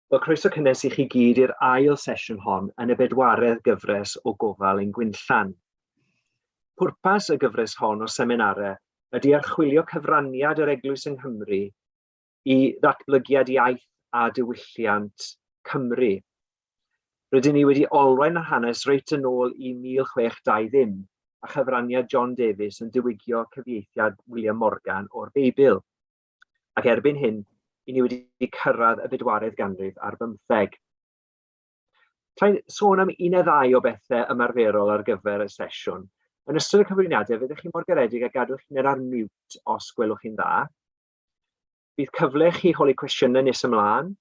Wel, croeso cynnes i chi gyd i'r ail sesiwn hon yn y bedwaredd gyfres o Gofal ein Gwinllan. Pwrpas y gyfres hon o seminarau ydy archwilio cyfraniad yr Eglwys yng Nghymru i ddatblygiad iaith a diwylliant Cymru. Rydyn ni wedi olrhain yr hanes reit yn ôl i 1620 a chyfraniad John Davies yn diwygio cyfieithiad William Morgan o'r Beibl. Ac erbyn hyn, i ni wedi cyrraedd y bedwaredd ganrif ar bymtheg. Rhaid sôn am un neu ddau o bethau ymarferol ar gyfer y sesiwn. Yn ystod y cyflwyniadau, fyddech chi mor garedig a gadw'ch hunain ar mute os gwelwch chi'n dda. Bydd cyfle chi holi cwestiynau nes ymlaen.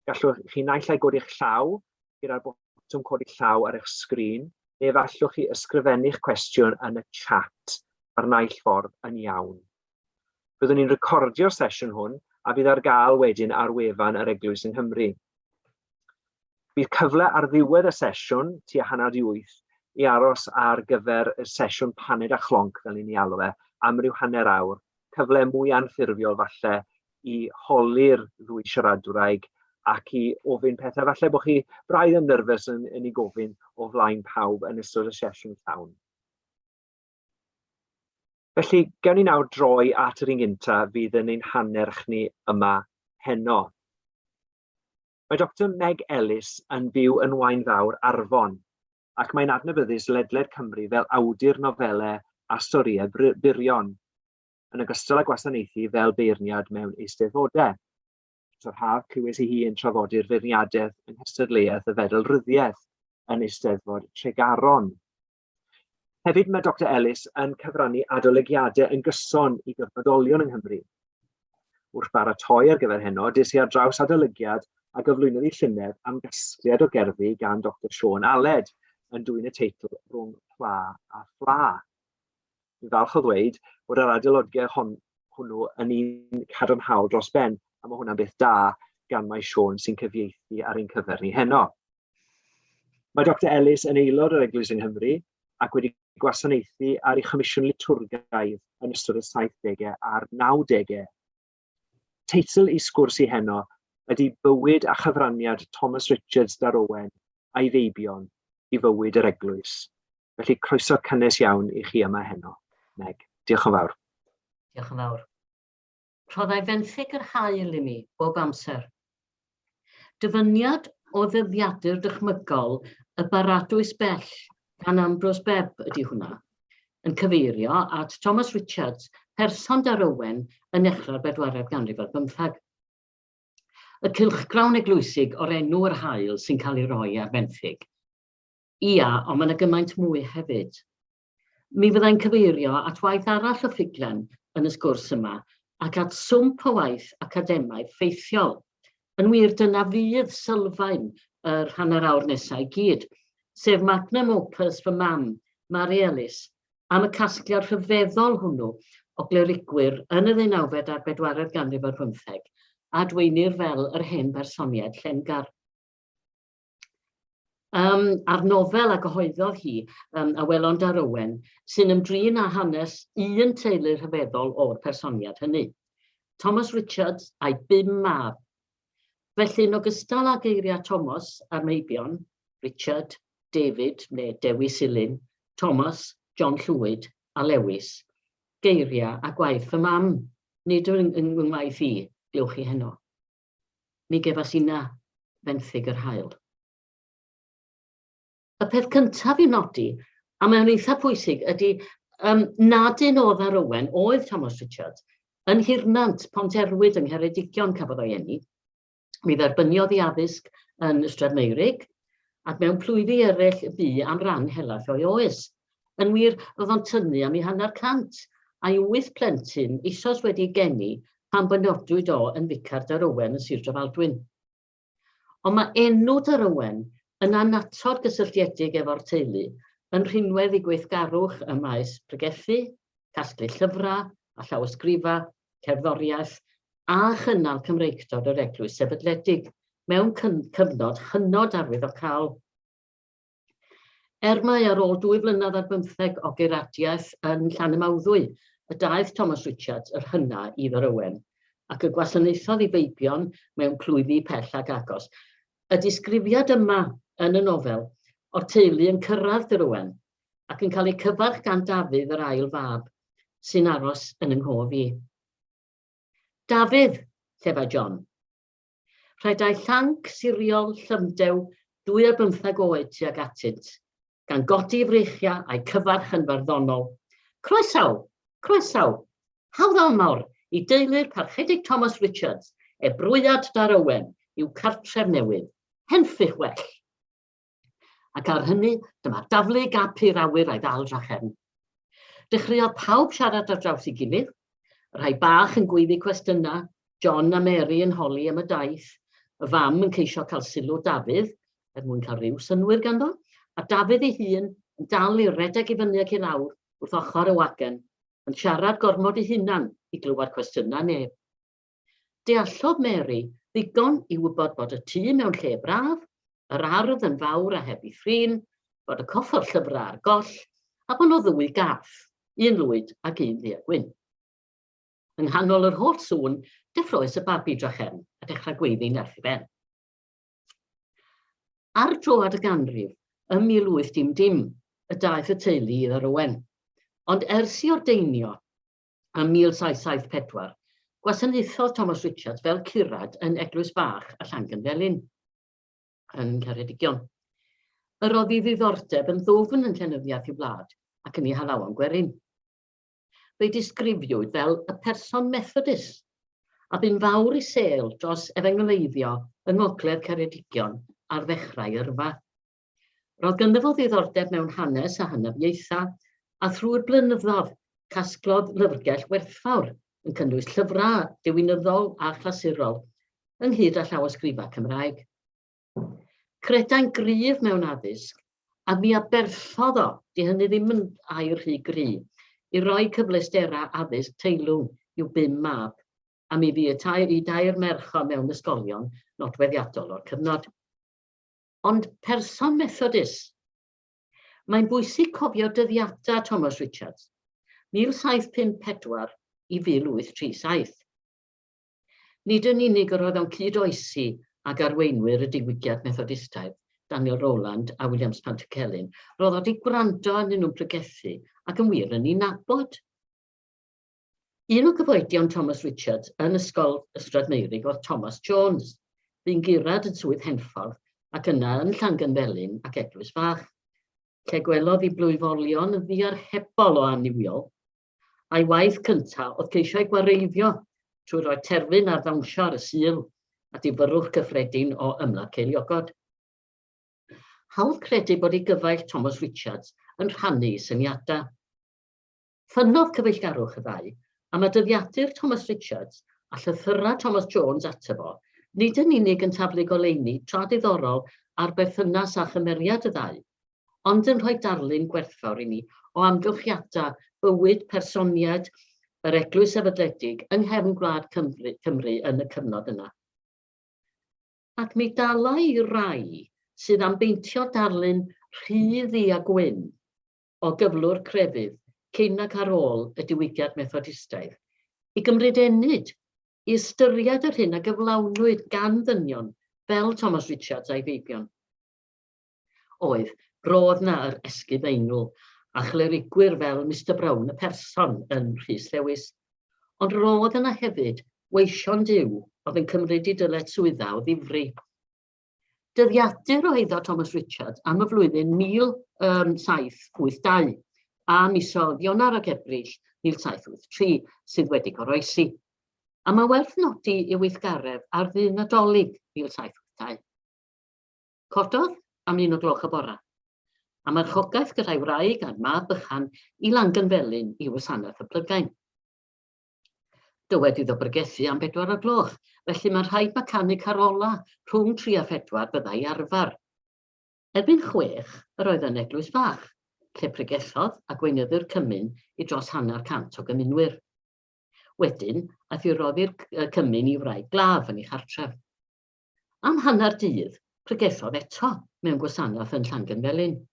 Gallwch chi naill ai godi'ch llaw gyda'r botwm codi llaw ar eich sgrin, neu fe allwch chi ysgrifennu'ch cwestiwn yn y chat. Mae'r naill ffordd yn iawn. Byddwn ni'n recordio'r sesiwn hwn a bydd ar gael wedyn ar wefan yr Eglwys yng Nghymru. Bydd cyfle ar ddiwedd y sesiwn, tua hanner i wyth, i aros ar gyfer y sesiwn paned a chlonc, fel ni'n ei alw e, am ryw hanner awr. Cyfle mwy anffurfiol falle i holi'r ddwy siaradwraig ac i ofyn pethau falle bod chi braidd yn nyrfys yn, yn ei gofyn o flaen pawb yn ystod y sesiwn llawn. Felly, gawn ni nawr droi at yr un gynta fydd yn ein hannerch ni yma heno. Mae Doctor Meg Ellis yn byw yn Waun Fawr, Arfon, ac mae'n adnabyddus ledled Cymru fel awdur nofelau a storïau byrion, yn ogystal â gwasanaethu fel beirniad mewn eisteddfodau. Dros yr haf, clywes i hi yn traddodi'r feirniadaeth yng nghystadleuaeth y Fedal Ryddiaeth yn Eisteddfod Tregaron. Hefyd mae Doctor Ellis yn cyfrannu adolygiadau yn gyson i gyfnodolion yng Nghymru. Wrth baratoi ar gyfer heno, des i ar draws adolygiad a gyflwynodd i llynedd am gasgliad o gerddi gan Doctor Siôn Aled yn dwyn y teitl Rhwng Pla a Phla. Dwi'n falch o ddweud bod yr adolygiad hon, hwnnw yn un cadarnhaol dros ben, a mae hwnna'n beth da gan mai Siôn sy'n cyfieithu ar ein cyfer ni heno. Mae Doctor Ellis yn aelod o'r Eglwys yng Nghymru ac wedi gwasanaethu ar ei chomisiwn litwrgaidd yn ystod y 70au a'r 90au. Teitl ei sgwrs i heno ydy Bywyd a chyfraniad Thomas Richards Darowen a'i feibion i fywyd yr eglwys. Felly croeso cynnes iawn i chi yma heno, Meg. Diolch yn fawr. Diolch yn fawr. Rhoddai fenthyg yr haul i mi bob amser. Dyfyniad o ddyddiadur dychmygol y Baradwys Bell gan Ambrose Bebb ydy hwnna, yn cyfeirio at Thomas Richards, person Darowen yn nechrau'r bedwaredd ganrif ar bymtheg. Y cylchgrawn eglwysig o'r enw Yr Haul sy'n cael ei roi ar fenthyg. Ia, ond mae yna gymaint mwy hefyd. Mi fyddai'n cyfeirio at waith arall o ffuglen yn y sgwrs yma ac at swmp o waith academaidd ffeithiol. Yn wir, dyna fydd sylfaen yr hanner awr nesaf i gyd, sef magnum opus fy mam, Mari Ellis, am y casgliad rhyfeddol hwnnw o glerigwyr yn y ddeunawfed a'r bedwaredd ganrif ar bymtheg, a adweinir fel yr hen bersoniaid llengar. Um, a'r nofel a gyhoeddodd hi, um, Awelon Darowen, sy'n ymdrin â hanes un teulu rhyfeddol o'r personiad hynny. Thomas Richards a'i bum mab. Felly, yn ogystal â geiriau Thomas a'r meibion, Richard, David neu Dewi Silyn, Thomas, John Llwyd a Lewis, geiriau a gwaith fy mam, nid yng ngwaith i, glywch chi heno. Mi gefais inna fenthyg yr haul. Y peth cyntaf i'w nodi, a mae o'n eitha pwysig, ydy um, nad un o Ddarowen oedd Thomas Richards. Yn Hirnant, Ponterwyd yng Ngheredigion cafodd o'i eni. Mi dderbyniodd ei addysg yn Ystrad Meurig, ac mewn plwyfi eraill y bu am ran helaeth o'i oes. Yn wir, roedd o'n tynnu am ei hanner cant, a'i wyth plentyn eisoes wedi geni pan benodwyd o yn ficar Darowen yn Sir Drefaldwyn. Ond mae enw Darowen yn annatod gysylltiedig efo'r teulu, yn rhinwedd ei gweithgarwch ym maes pregethu, casglu llyfrau a llawysgrifau, cerddoriaeth a chynnal Cymreictod yr Eglwys Sefydledig mewn cyfnod hynod arwyddocaol. Er mai ar ôl dwy flynedd ar bymtheg o guradiaeth yn Llanymawddwy y daeth Thomas Richards yr hynna i Ddyrowen, ac y gwasanaethodd i feibion mewn plwyfi pell ac agos. Y disgrifiad yma yn y nofel o'r teulu yn cyrraedd Dyrowen ac yn cael eu cyfarch gan Dafydd yr ail fab sy'n aros yn 'y nghof i. Dafydd, llefai John. Rhedai llanc siriol llyfndew 22 oed tuag atynt, gan godi 'i freichiau a'i cyfarch yn farddonol. Croesaw! Croesaw! Hawdd Almawr i deulu'r Parchedig Thomas Richards, ebrwyad Dar Owen, i'w cartref newydd. Henffych well! Ac ar hynny, dyma daflu ei gap i'r awyr a'i ddal drachefn. Dechreuodd pawb siarad ar draws ei gilydd, y rhai bach yn gweiddi cwestiynau, John a Mary yn holi am y daith, y fam yn ceisio cael sylw Dafydd, er mwyn cael rhyw synnwyr ganddo, a Dafydd ei hun yn dal i redeg i fyny ac i lawr wrth ochr y wagen, yn siarad gormod ei hunan i glywed cwestiynau neb. Deallodd Mary ddigon i wybod bod y tŷ mewn lle braf, yr ardd yn fawr a heb ei thrin, bod y coffer llyfrau ar goll, a bod 'no ddwy gath, un lwyd ac un ddu a gwyn. Yng nghanol yr holl sŵn, deffroes y babi drachefn a dechrau gweiddi nerth i ben. Ar droad y ganrif, ym 1800, y daeth y teulu i Ddarowen. Ond ers i ordeinio, Ym 1774, gwasanaethodd Thomas Richards fel curad yn Eglwys Bach a Llangynfelyn yn Ngheredigion. Yr oedd ei ddiddordeb yn ddwfn yn llenyddiaeth ei wlad ac yn ei halawon gwerin. Fe'i disgrifiwyd fel y person Methodist, a bu'n fawr ei sêl dros efengyleiddio yng ngogledd Ceredigion ar ddechrau yrfa. Roedd ganddo fo ddiddordeb mewn hanes a hynafiaethau, a thrwy'r blynyddoedd casglodd lyfrgell werthfawr yn cynnwys llyfrau diwinyddol a chlasurol, ynghyd â llawysgrifau Cymraeg. Credai'n gryf mewn addysg, a mi aberthodd o, 'di hynny ddim yn air rhy gry, i roi cyfleusterau addysg teilwng i'w bum mab, a mi fu y tair, i dair merch o mewn ysgolion nodweddiadol o'r cyfnod. Ond person Methodist. Mae'n bwysig cofio dyddiadau Thomas Richards, 1754 i 1837. Nid yn unig yr oedd o'n cyd-oesi ag arweinwyr y diwygiad Methodistaidd, Daniel Rowland a Williams Pantycelyn, roedd o wedi gwrando arnyn nhw'n pregethu ac yn wir yn ei nabod. Un o gyfoedion Thomas Richards yn Ysgol Ystrad Meurig oedd Thomas Jones. Bu'n gurad yn Swydd Henffordd ac yna yn Llangynfelyn ac Eglwys Fach, lle gwelodd ei blwyfolion yn ddiarhebol o annuwiol, a'i waith cyntaf oedd ceisio eu gwareiddio trwy roi terfyn ar ddawnsio ar y Sul a difyrrwch cyffredin o ymladd ceiliogod. Hawdd credu bod ei gyfaill Thomas Richards yn rhannu ei syniadau. Ffynnodd cyfeillgarwch y ddau, a mae dyddiadur Thomas Richards a llythyrau Thomas Jones ato fo nid yn unig yn taflu goleuni tra diddorol ar berthynas a chymeriad y ddau, ond yn rhoi darlun gwerthfawr i ni o amgylchiadau bywyd personiaid yr Eglwys Sefydledig yng nghefn gwlad Cymru, Cymru yn y cyfnod yna. Ac mi dalai i rai sydd am beintio darlun rhy ddu a gwyn o gyflwr crefydd cyn ac ar ôl y Diwygiad Methodistaidd, i gymryd ennyd i ystyried yr hyn a gyflawnwyd gan ddynion fel Thomas Richards a'i feibion. Oedd, roedd 'na yr esgid Eingl a chlerigwyr fel Mister Brown y person yn Rhys Lewis, ond roedd yna hefyd weision Duw oedd yn cymryd eu dyletswyddau o ddifri. Dyddiadur o eiddo Thomas Richards am y flwyddyn 1782 a misoedd Ionawr ac Ebrill 1783 sydd wedi goroesi. A mae werth nodi ei weithgaredd ar ddydd Nadolig 1782. Cododd am un o gloch y bora, a marchogaeth gyda'i wraig a'r mab bychan i Langynfelyn i wasanaeth y plygain. Dywed iddo bregethu am bedwar o'r gloch, felly mae'n rhaid mae canu carola rhwng tri a phedwar byddai arfer. Erbyn chwech, yr oedd yn Eglwys Fach, lle pregethodd a gweinyddu'r cymun i dros hanner cant o gymunwyr. Wedyn, aeth i roddi'r cymun i wraig glaf yn ei chartref. Am hanner dydd, pregethodd eto mewn gwasanaeth yn Llangynfelyn.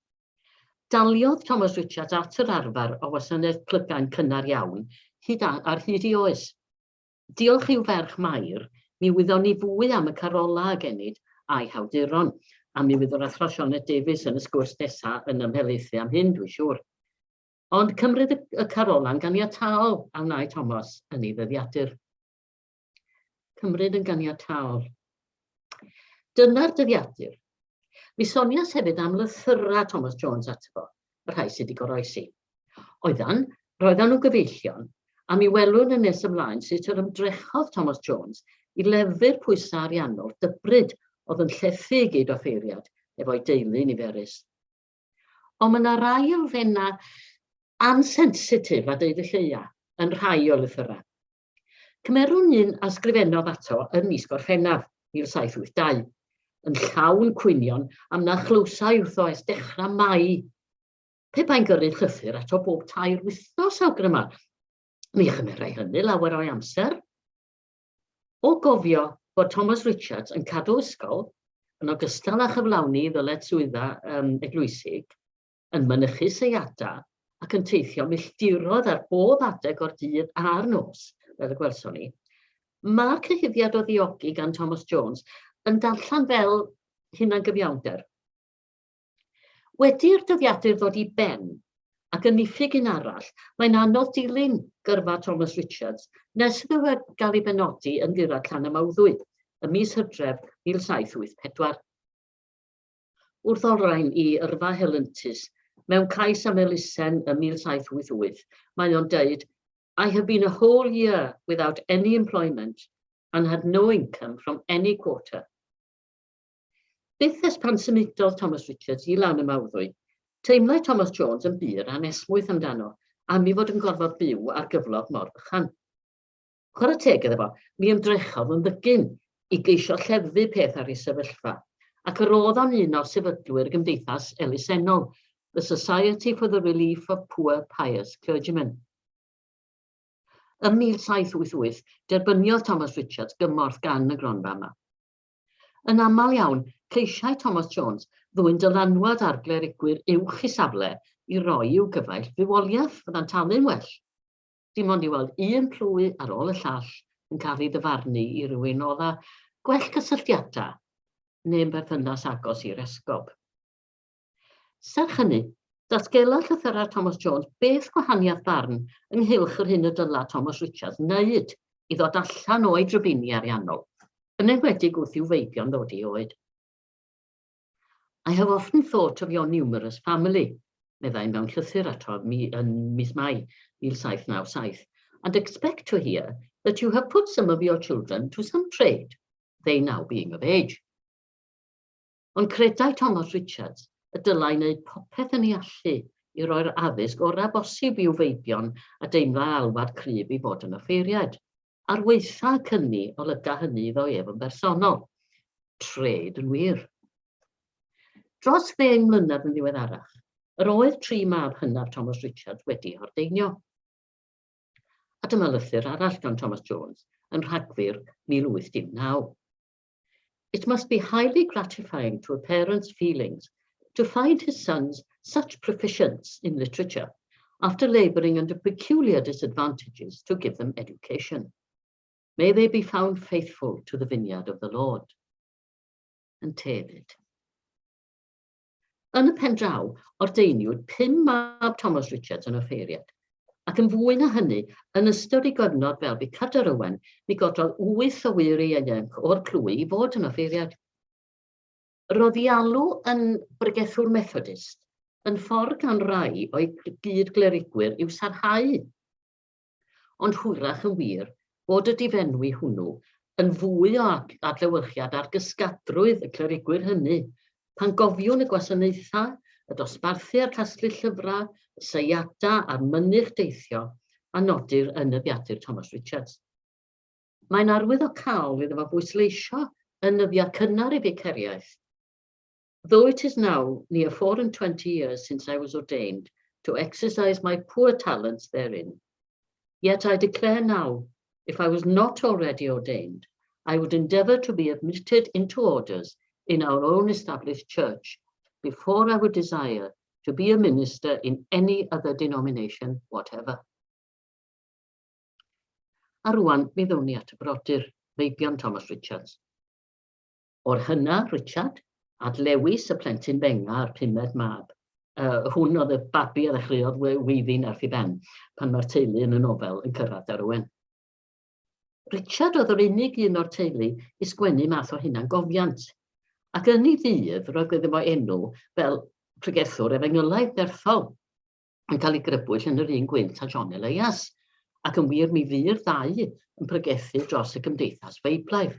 Daliodd Thomas Richards at yr arfer o wasanaeth plygain cynnar iawn hyd ar hyd ei oes. Diolch i'w ferch Mair, mi wyddon ni fwy am y carolau a genid a'i hawduron, a mi fydd yr Athro Sioned Davies yn y sgwrs nesaf yn ymhelaethu am hyn, dwi'n siŵr. Ond cymryd y, y carola'n ganiataol a wnae Thomas yn ei ddyddiadur. Cymryd yn ganiataol. Dyna'r dyddiadur. Mi sonias hefyd am lythyrau Thomas Jones ato fo, y rhai sydd wedi goroesi. Oeddan, roeddan nhw'n gyfeillion, a mi welwn yn nes ymlaen sut yr ymdrechodd Thomas Jones i leddfu'r pwysau ariannol dybryd oedd yn llethu ei gyd-offeiriad efo'i deulu niferus. Ond mae yna rai elfennau ansensitif, a deud y lleia, yn rhai o lythyrau. Cymerwn un a sgrifennodd ato ym mis Gorffennaf 1782, yn llawn cwynion am na chlywsai wrtho ers dechrau Mai. Pe bai'n gyrru llythyr ato bob tair wythnos, awgryma, mi chymerai hynny lawer o'i amser. O gofio bod Thomas Richards yn cadw ysgol, yn ogystal â chyflawni ddyletswyddau um, eglwysig, yn mynychu seiadau ac yn teithio milltiroedd ar bob adeg o'r dydd a'r nos, fel y gwelson ni, mae'r cyhuddiad o ddiogi gan Thomas Jones yn darllen fel hunangyfiawnder. Wedi'r dyddiadur ddod i ben, ac yn niffyg un arall, mae'n anodd dilyn gyrfa Thomas Richards nes iddo fe gael ei benodi yn gurad Llanymawddwy ym mis Hydref 1784. Wrth olrhain i yrfa helyntus mewn cais am elusen ym 1788, mae o'n deud, I have been a whole year without any employment and had no income from any quarter. Byth ers pan symudodd Thomas Richards i Lanymawddwy, teimlai Thomas Jones yn bur anesmwyth amdano am ei fod yn gorfod byw ar gyflog mor fychan. Chwarae teg iddo fo, mi ymdrechodd yn ddygn i geisio lleddfu peth ar ei sefyllfa, ac yr oedd o'n un o sefydlwyr y gymdeithas elusennol, The Society for the Relief of Poor Pious Clergymen. Ym 1788, derbyniodd Thomas Richards gymorth gan y gronfa yma. Yn aml iawn, ceisiai Thomas Jones ddwyn dylanwad ar glerigwyr uwch ei safle i roi i'w gyfaill fywoliaeth fydda'n talu'n well. Dim ond i weld un plwy ar ôl y llall yn cael ei ddyfarnu i rywun oedd â gwell cysylltiadau neu'n berthynas agos i'r esgob. Serch hynny, datgela llythyrau Thomas Jones beth gwahaniaeth barn ynghylch yr hyn y dyla Thomas Richards wneud i ddod allan o'i drybini ariannol, yn enwedig wrth i'w feibion ddod i oed. I have often thought of your numerous family, meddai mewn llythyr ato yn mis Mai 1797, and expect to hear that you have put some of your children to some trade, they now being of age. Ond credai Thomas Richards y dylai wneud popeth yn ei allu i roi'r addysg orau bosib i'w feibion a deimlai alwad cryf i fod yn offeiriaid. Ar waetha y cyni olyga hynny iddo ef yn bersonol. Trade yn wir. Dros ddeng mlynedd yn ddiweddarach, yr oedd tri mab hynaf Thomas Richards wedi ordeinio. A dyma lythyr arall gan Thomas Jones yn Rhagfyr 1819. It must be highly gratifying to a parent's feelings to find his sons such proficients in literature after labouring under peculiar disadvantages to give them education. May they be found faithful to the vineyard of the Lord. Yn tefyd. Yn y pen draw, ordeiniwyd pum mab Thomas Richards yn offeiriad, ac yn fwy na hynny, yn ystod ei gyfnod fel ficar Owen, mi gododd wyth o wŷr ieuanc o'r plwy i fod yn offeiriad. Roedd ei alw yn bregethwr Methodist yn ffordd gan rai o'i gyd-glerigwyr i'w sarhau. Ond hwyrach yn wir bod y difenwi hwnnw yn fwy o adlewyrchiad ar gysgadrwydd y clerigwyr hynny, pan gofiwn y gwasanaethau, y dosbarthu a'r casglu llyfrau, y seiadau a'r mynych deithio a nodir yn nyddiadur Thomas Richards. Mae'n arwyddocaol iddo fo bwysleisio yn nyddiau cynnar ei ficeriaeth. Though it is now near 24 years since I was ordained to exercise my poor talents therein, yet I declare now, if I was not already ordained, I would endeavour to be admitted into orders in our own established church before I would desire to be a minister in any other denomination whatever. A rwan, mi ddown ni at y brodyr, meibion Thomas Richards. O'r hynna, Richard, at Lewis, y plentyn benga a'r pumed mab. Hwn oedd y babi a ddechreuodd weiddi nerth i ben pan mae'r teulu yn y nofel yn cyrraedd Darowen. Richard oedd yr unig un o'r teulu i sgwennu math o hunangofiant, ac yn ei ddydd roedd iddo fo enw fel pregethwr efengylaidd nerthol, yn cael ei grybwyll yn yr un gwynt â John Elias, ac yn wir mi fu'r ddau yn pregethu dros y Gymdeithas Feiblaidd.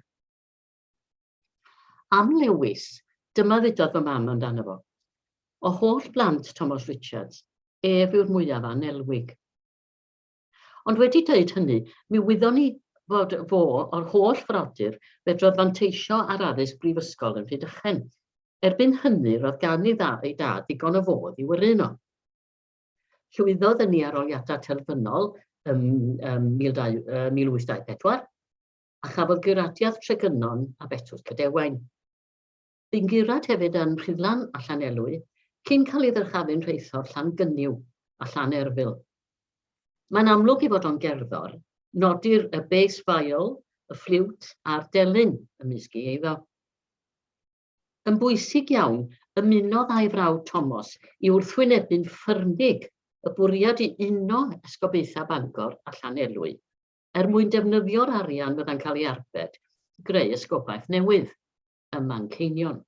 Am Lewis, dyma ddudodd fy mam amdano fo. O holl blant Thomas Richards, ef yw'r mwyaf annelwig. Ond wedi dweud hynny, mi wyddon ni fod fo o'r holl frodyr fedrodd fanteisio ar addysg brifysgol yn Rhydychen. Erbyn hynny roedd gan ei dda ei dad ddigon o fodd i'w yrru yno. Llwyddodd yn ei arholiadau terfynol ym, ym 1824 a chafodd guradiad Tregynon a Betws Cedewain. Bu'n gurad hefyd yn Rhuddlan a Llanelwy, cyn cael ei ddyrchafu'n rheithor Llangynyw a Llanerfyl. Mae'n amlwg ei fod o'n gerddor, nodir y bass viol, y ffliwt a'r delyn ymysg ei eiddo. Yn bwysig iawn, ymunodd â'i frawd Tomos i wrthwynebu'n ffyrnig y bwriad i uno Esgobaethau Bangor a Llanelwy, er mwyn defnyddio'r arian fydda'n cael ei arbed i greu esgobaeth newydd ym Manceinion.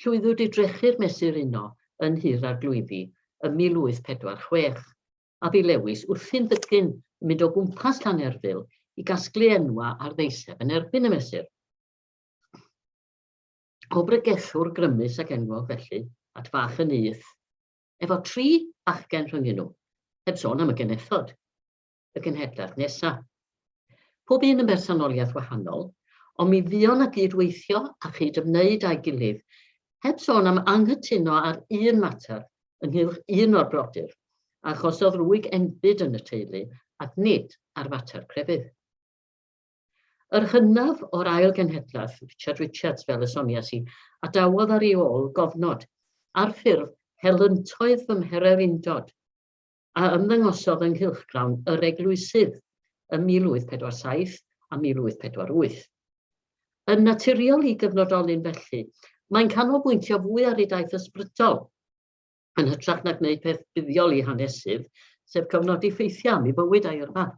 Llwyddwyd i drechu'r mesur uno yn Nhŷ'r Arglwyddi ym 1846, a bu Lewis wrthi'n ddygn yn mynd o gwmpas Llanerfyl i gasglu enwau ar ddeiseb yn erbyn y mesur. O bregethwr grymus ac enwog felly, at fach y nyth, efo tri bachgen rhyngyn nhw, heb sôn am y genethod. y genhedlaeth nesaf. Pob un yn bersonoliaeth wahanol, ond mi fuon a gyd-weithio a chyd-ymwneud â'i gilydd, heb sôn am anghytuno ar un mater ynghylch un o'r brodyr, a achosodd rwyg enbyd yn y teulu ac nid ar fater crefydd. Yr hynaf o'r ail genhedlaeth, Richard Richards fel y sonias i, adawodd ar ei ôl gofnod ar ffurf Helyntoedd fy mhererindod, a ymddangosodd yng nghylchgrawn Yr Eglwysydd ym 1847 a 1848. Yn naturiol i gyfnodolyn felly, mae'n canolbwyntio fwy ar ei daith ysbrydol, yn hytrach na gwneud peth buddiol i hanesydd, sef cofnodi ffeithiau am ei fywyd a'i yrfa.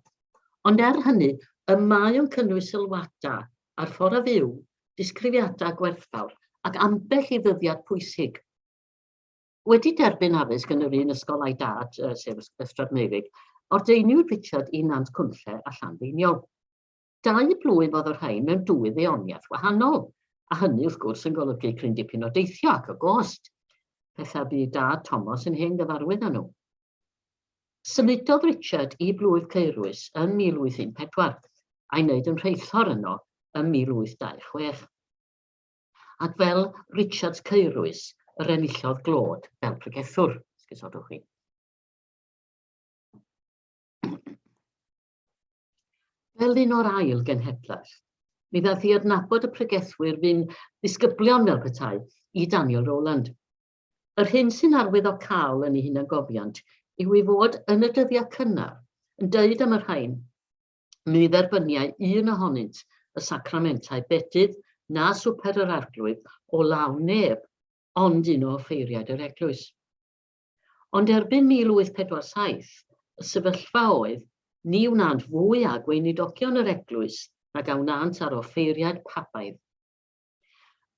Ond er hynny, y mae o'n cynnwys sylwadau ar ffordd a fyw, disgrifiadau gwerthfawr ac ambell i ddyddiad pwysig. Wedi derbyn addysg yn yr un ysgol â'i dad, sef Ystrad Meurig, ordeiniwyd Richard i Nant Cwnlle a Llanddeiniol. Dau blwyf oedd y rhain mewn dwy ddeoniaeth wahanol, a hynny wrth gwrs yn golygu cryn dipyn o deithio ac o gost, pethau bu dad Thomas yn hen gyfarwydd â nhw. Symudodd Richard i blwyf Caerwys yn 1814, a'i wneud yn rheithor yno ym 1826. Ac fel Richard Caerwys yr enillodd glod fel pregethwr, esgusodwch chi. Fel un o'r ail genhedlaeth, mi ddaeth i adnabod y pregethwyr fu'n ddisgyblion fel petai i Daniel Rowland. Yr hyn sy'n arwyddocaol yn ei hunangofiant yw ei fod yn y dyddiau cynnar yn deud am y rhain Mi dderbyniai un ohonynt y sacramentau bedydd na swper yr Arglwydd o law neb ond un o offeiriaid yr eglwys. Ond erbyn 1847, y sefyllfa oedd, ni wnânt fwy â gweinidogion yr eglwys nag a wnânt â'r offeiriaid pabaidd.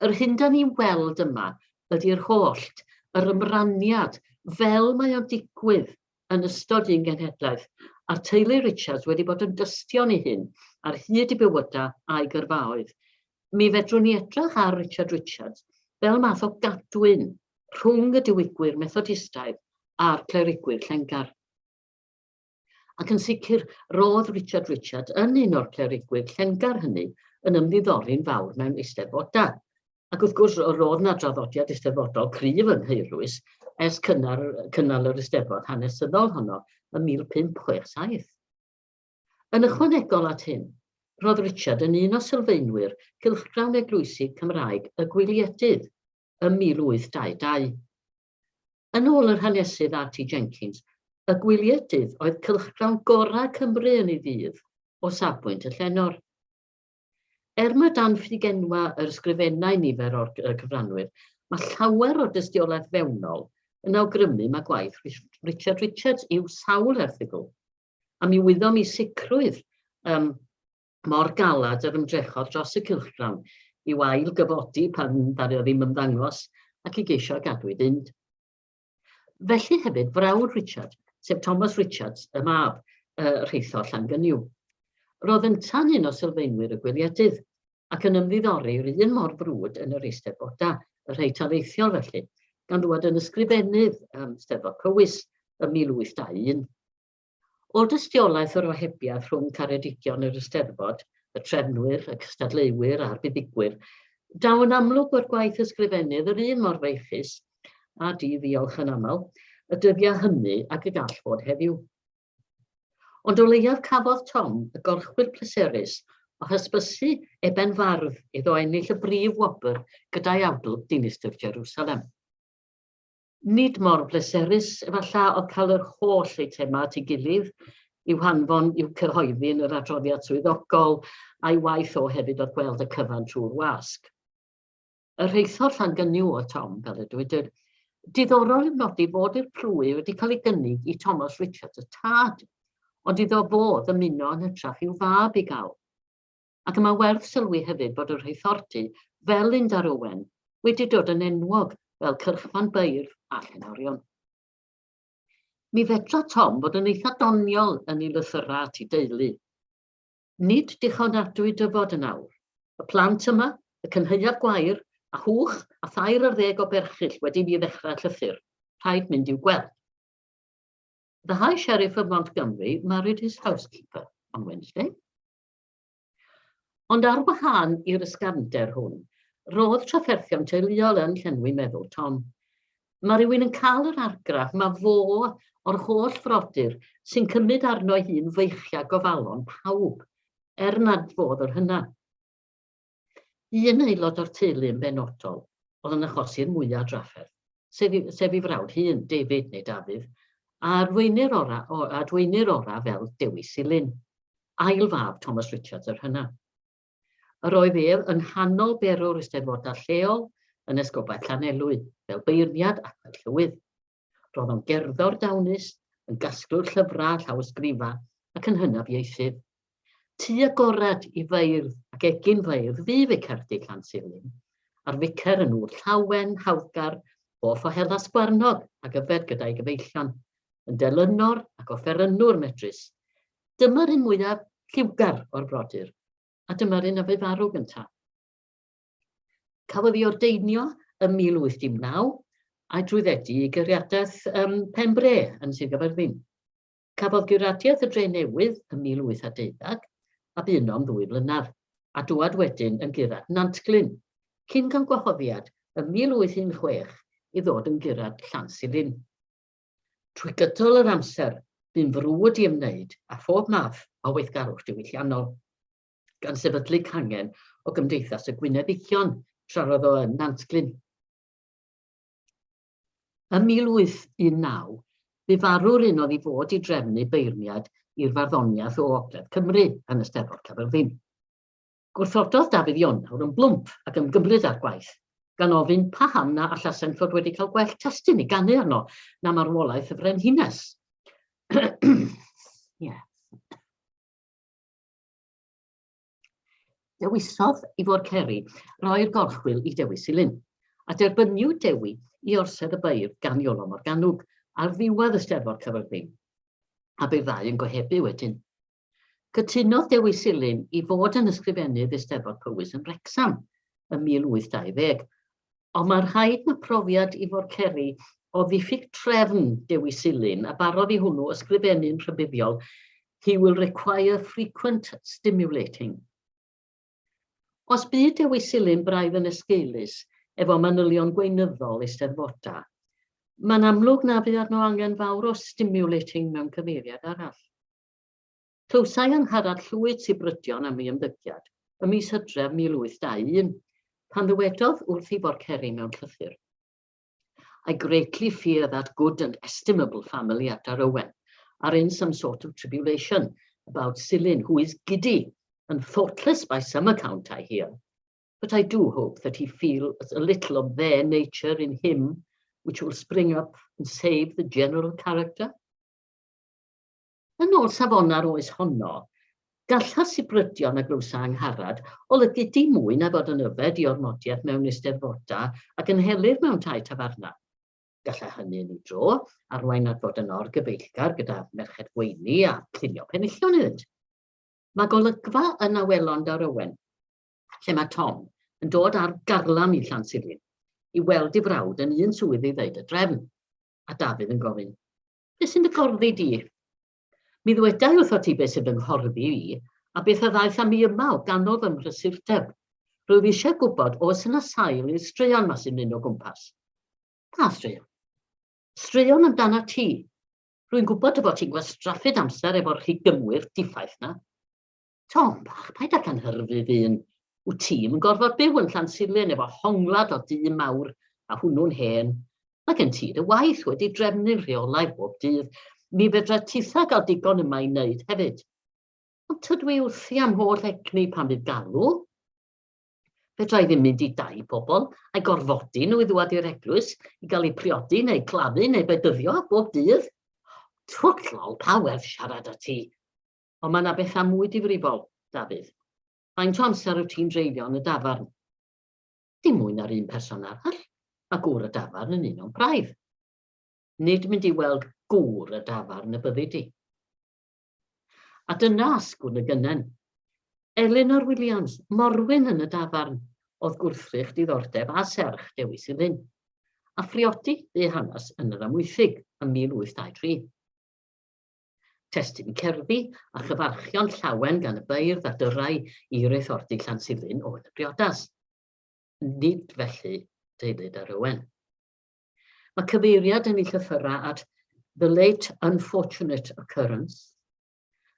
Yr hyn da ni'n weld yma ydy'r hollt, yr ymraniad, fel mae o'n digwydd yn ystod un genhedlaeth, a'r teulu Richards wedi bod yn dystion i hyn ar hyd eu bywydau a'u gyrfaoedd. Mi fedrwn ni edrych ar Richard Richards fel math o gadwyn rhwng y diwygwyr Methodistaidd a'r clerigwyr llengar. Ac yn sicr, roedd Richard Richards yn un o'r clerigwyr llengar hynny yn ymddiddori'n fawr mewn eisteddfodau. Ac wrth gwrs, roedd 'na draddodiad eisteddfodol cryf yng Nghaerwys ers cynnar, cynnal yr eisteddfod hanesyddol honno ym 1567. Yn ychwanegol at hyn, roedd Richard yn un o sylfaenwyr cylchgrawn eglwysig Cymraeg Y Gwyliedydd ym 1822. Yn ôl yr hanesydd RT Jenkins, Y Gwyliedydd oedd cylchgrawn gorau Cymru yn ei ddydd o safbwynt y llenor. Er mae dan ffugenwa yr ysgrifennau nifer o'r cyfranwyr, mae llawer o dystiolaeth fewnol yn awgrymu mae gwaith Richard Richards yw sawl erthygl. A mi wyddom i sicrwydd mor galed yr ymdrechodd dros y cylchgrawn i'w ail gyfodi pan ddaru o ddim ymddangos ac i geisio gadw i fynd. Felly hefyd frawd Richard, sef Thomas Richards, y mab, rheithor Llangynyw. Roedd ynta'n un o sylfaenwyr y Gwyliedydd, ac yn ymddiddori'r un mor frwd yn yr Eisteddfodau, y rhai taleithiol felly, gan ddwad yn ysgrifennydd Steddfod Powys ym 1821. O dystiolaeth yr ohebiaeth rhwng caredigion yr Eisteddfod, y trefnwyr, y cystadleuwyr a'r buddugwyr, daw yn amlwg bod gwaith ysgrifennydd yr un mor feichus, a di-ddiolch yn aml, y dyddiau hynny ag y gall fod heddiw. Ond o leiaf cafodd Tom y gorchwyl pleserus o hysbysu Eben Fardd iddo ennill y brif wobr gyda'i awdl Dinistr Jerusalem. Nid mor bleserus efallai oedd cael yr holl eitemau at ei gilydd i'w hanfon i'w cyhoeddi yn yr adroddiad swyddogol, a'i waith o hefyd oedd gweld y cyfan trwy'r wasg. Y rheithor Llangynyw oedd Tom, fel y dywedwyd. Diddorol yw nodi fod i'r plwy wedi cael ei gynnig i Thomas Richards y tad, ond iddo fo ddymuno yn hytrach i'w fab i gael. Ac y mae werth sylwi hefyd bod y rheithordy, fel Lindar Owen, wedi dod yn enwog fel cyrchfan beirdd a llenorion. Mi fedra Tom fod yn eitha doniol yn ei lythyrau at ei deulu. Nid dichonadwy dyfod yn awr. Y plant yma, y cynhaeaf gwair, a hwch, a thair ar ddeg o berchyll wedi i mi ddechrau llythyr. Rhaid mynd i'w gweld. The High Sheriff of Montgomery married his housekeeper on Wednesday. Ond ar wahân i'r ysgafnder hwn, roedd trafferthion teuluol yn llenwi meddwl Tom. Mae rhywun yn cael yr argraff ma fo o'r holl frodyr sy'n cymryd arno ei hun feichiau gofalon pawb, er nad fo oedd yr hynna. Un aelod o'r teulu yn benodol oedd yn achosi'r mwyaf drafferth, sef, sef ei frawd hŷn, David neu Dafydd, a adweinir ora, o, adweinir ora fel Dewi Silyn, ail fab Thomas Richards yr hynaf. Yr oedd ef yng nghanol berwr eisteddfodau lleol yn Esgobaeth Llanelwy, fel beirniad ac fel llywydd. Roedd o'n gerddor dawnus, yn gasglwr llyfrau a llawysgrifau, ac yn hynaf ieithydd. Tŷ agored i feirdd ac egin feirdd fu Ficerdy Llansilin, a'r ficer yn ŵr llawen, hawddgar, hoff o hela sgwarnog ac yfed gyda'i gyfeillion, yn delynor ac offerynnwr medrus. Dyma'r un mwyaf lliwgar o'r brodyr, a dyma'r un a fu farw gyntaf. Cafodd ei ordeinio ym 1809 a'i drwyddedu i guriadaeth Pen-bre yn Sir Gaerfyrddin. Cafodd guradiaeth y Dre Newydd ym 1812 a bu yno am ddwy flynedd, a dŵad wedyn yn gurad Nantglyn, cyn cael gwahoddiad ym 1816 i ddod yn gurad Llansilin. Trwy gydol yr amser, bu'n frwd i ymwneud â phob math o weithgarwch diwylliannol, gan sefydlu cangen o Gymdeithas y Gwyneddigion tra roedd o yn Nantglyn. Ym 1819, bu farw'r un oedd i fod i drefnu beirniad i'r farddoniaeth o Ogledd Cymru yn Eisteddfod Caerfyrddin. Gwrthododd Dafydd Ionawr yn blwmp ac ymgymryd â'r gwaith, gan ofyn paham na allasent fod wedi cael gwell testun i ganu arno na marwolaeth y frenhines. yeah. Dewisodd Ifor Ceri roi'r gorchwyl i Dewi Silyn, a derbyniwyd Dewi i Orsedd y Beirdd gan Iolo Morganwg ar ddiwedd y Steddfod Caerfyrddin, a bu'r ddau yn gohebu wedyn. Cytunodd Dewi Silyn i fod yn ysgrifennydd Eisteddfod Powys yn Wrecsam ym 1820, ond mae rhaid na profiad Ifor Ceri o ddiffyg trefn Dewi Silyn a barodd i hwnnw ysgrifennu'n rhybuddiol He will require frequent stimulating. Os bu Dewi Silyn braidd yn esgeulus efo manylion gweinyddol eisteddfodau, mae'n amlwg na fu arno angen fawr o stimulating mewn cyfeiriad arall. Clywsai Angharad Llwyd sibrydion am ei ymddygiad ym mis Hydref 1821, pan ddywedodd wrth Ifor Ceri mewn llythyr, I greatly fear that good and estimable family at Darowen are in some sort of tribulation about Silyn, who is giddy. And thoughtless by some account, I hear. But I do hope that he feels a little of their nature in him, which will spring up and save the general character. Yn ôl safonau'r oes honno, gallai sibrydion a glywsa Angharad olygu dim mwy na bod yn yfed i ormodiaeth mewn eisteddfodau ac yn helyr mewn tai tafarnau. Gallai hynny yn ei dro arwain at fod yn or-gyfeillgar gyda merched gweini a llunio penillion iddynt. Mae golygfa yn Awelon Dawr Owen, lle mae Tom yn dod ar garlam i Llansilin i weld ei frawd yn un swydd i ddeud y drefn, a Dafydd yn gofyn, Beth sy'n dy gorddi di? Mi ddweda i wrthot ti beth sy'n fy nghorddi i, a beth a ddaeth â mi yma o ganol fy mhrysurdeb. Rwyf eisiau gwybod oes yna sail i'r straeon 'ma sy'n mynd o gwmpas. Pa straeon? Straeon amdanat ti. Rwy'n gwybod dy fod ti'n gwastraffu amser efo'r rhigymwyr diffaith 'na. Tom bach, paid â cynhyrfu ddyn. Wyt ti'm yn gorfod byw yn Llansilin efo honglad o dŷ mawr, a hwnnw'n hen. Mae gen ti dy waith wedi drefnu'n rheolaidd bob dydd. Mi fedra titha gael digon yma i wneud hefyd. Ond tydw i wrthi am holl egni pan fydd galw. Fedra i ddim mynd i dai pobl a'i gorfodi nhw i ddwad i'r eglwys i gael eu priodi neu claddu neu bedyddio bob dydd. Twt lol, pa werth siarad â ti? Ond mae 'na bethau mwy difrifol, Dafydd. Faint o amser wyt ti'n dreulio yn y dafarn? Dim mwy na'r un person arall. Mae gŵr y dafarn yn un o'n praidd. Nid mynd i weld gŵr y dafarn y byddi di. A dyna asgwrn y gynnen. Elinor Williams, morwyn yn y dafarn, oedd gwrthrych diddordeb a serch Dewi Silyn. A phriodi bu hanes yn yr Amwythig ym 1823. Testun cerddi a chyfarchion llawen gan y beirdd a dyrrai i reithordy Llansilin oedd y briodas. Nid felly teulu Dar Owen. Mae cyfeiriad yn ei llythyrau at the late unfortunate occurrence,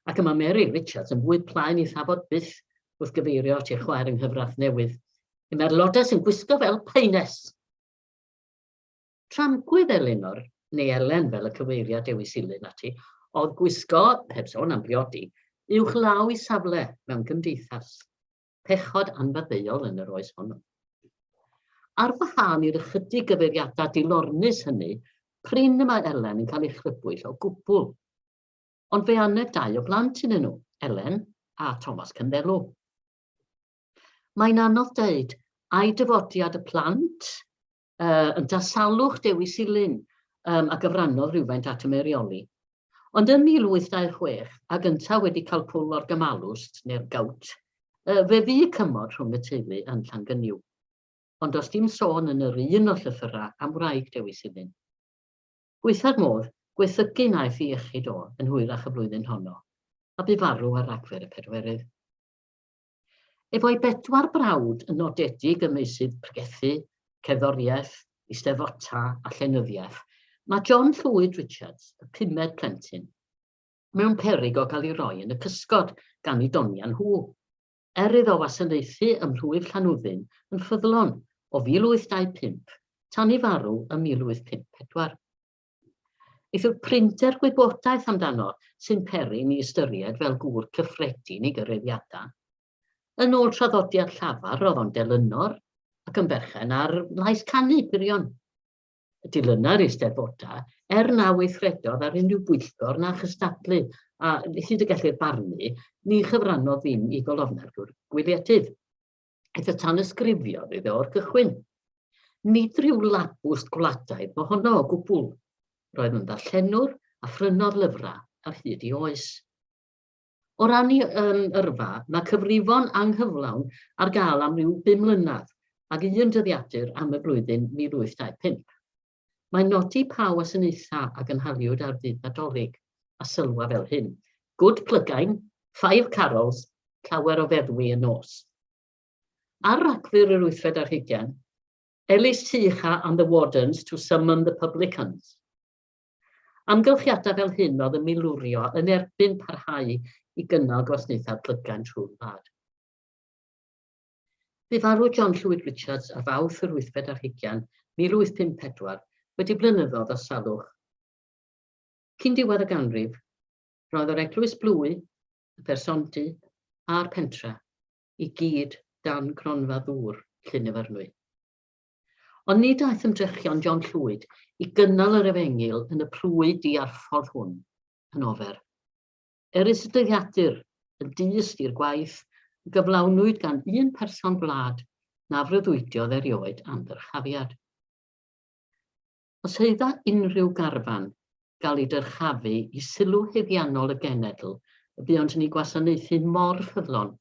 ac y mae Mary Richards yn fwy plaen ei thafod byth wrth gyfeirio at ei chwaer yng nghyfraith newydd. Y mae'r lodes yn gwisgo fel peines. Tramgwydd Elinor, neu Elen fel y cyfeiria Dewi Silyn ati, oedd gwisgo, heb sôn am briodi, uwch law i safle mewn cymdeithas. Pechod anfaddeuol yn yr oes honno. Ar wahân i'r ychydig gyfeiriadau dilornus hynny, prin y mae Elen yn cael ei chrybwyll o gwbl. Ond fe aned dau o blant iddyn nhw, Elen a Thomas Cynddelw. Mae'n anodd deud, ai dyfodiad y plant ynta salwch Dewi Silyn a gyfrannodd rhywfaint at y meirioli. Ond ym 1826, ag yntau wedi cael pwl o'r gymalwst, neu'r gout, fe fu cymod rhwng y teulu yn Llangynyw. Ond does dim sôn yn yr un o'r llythyrau am wraig Dewi Silyn. Gwaetha'r modd, gwaethygu wnaeth ei iechyd o yn hwyrach y flwyddyn honno, a bu farw ar Ragfyr y pedwerydd. Efo'i bedwar brawd yn nodedig ym meysydd pregethu, cerddoriaeth, eisteddfota a llenyddiaeth, mae John Llwyd Richards, y pumed plentyn, mewn peryg o gael ei roi yn y cysgod gan eu doniau nhw, er iddo wasanaethu ym mhlwyf Llanwddyn yn ffyddlon o 1825 tan ei farw ym 1854. Eithr prinder gwybodaeth amdano sy'n peri ni ystyried fel gŵr cyffredin ei gyraeddiadau. Yn ôl traddodiad llafar, roedd o'n delynor ac yn berchen ar lais canu purion. Dilyna'r eisteddfodau, er na weithredodd ar unrhyw bwyllgor na chystadlu, a hyd y gellir barnu, ni chyfrannodd ddim i golofnau'r gwyliedydd. Aeth y tanysgrifiodd iddo o'r cychwyn. Nid rhyw labwst gwladaidd mohono o gwbl. Roedd yn ddarllenwr a phrynodd lyfrau ar hyd ei oes. O ran ei yrfa, mae cyfrifon anghyflawn ar gael am ryw bum mlynedd ac un dyddiadur am y flwyddyn 1825. Mae'n nodi pa wasanaethau a gynhaliwyd ar ddydd Nadolig, a sylwa fel hyn, Good plygain, five carols, llawer o feddwi y nos. Ar Ragfyr yr wythfed ar hugain, Elis Tucha and the Wardens to summon the publicans. Amgylchiadau fel hyn oedd yn milwrio yn erbyn parhau i gynnal gwasanaethau plygain trwy'r wlad. Bu farw John Llwyd Richards ar Fawrth yr wythfed ar hugain, 1854, wedi blynyddoedd o salwch. Cyn diwedd y ganrif, roedd yr eglwys blwy, y persondy, a'r pentre i gyd dan gronfa ddŵr Llyn Efyrnwy. Ond nid aeth ymdrechion John Llwyd i gynnal yr efengyl yn y plwy diarffordd hwn yn ofer. Erys y dyddiadur yn dyst i'r gwaith a gyflawnwyd gan un person gwlad na freuddwydiodd erioed am ddyrchafiad. Os haedda unrhyw garfan gael ei dyrchafu i sylw haeddiannol y genedl y buont yn ei gwasanaethu mor ffyddlon,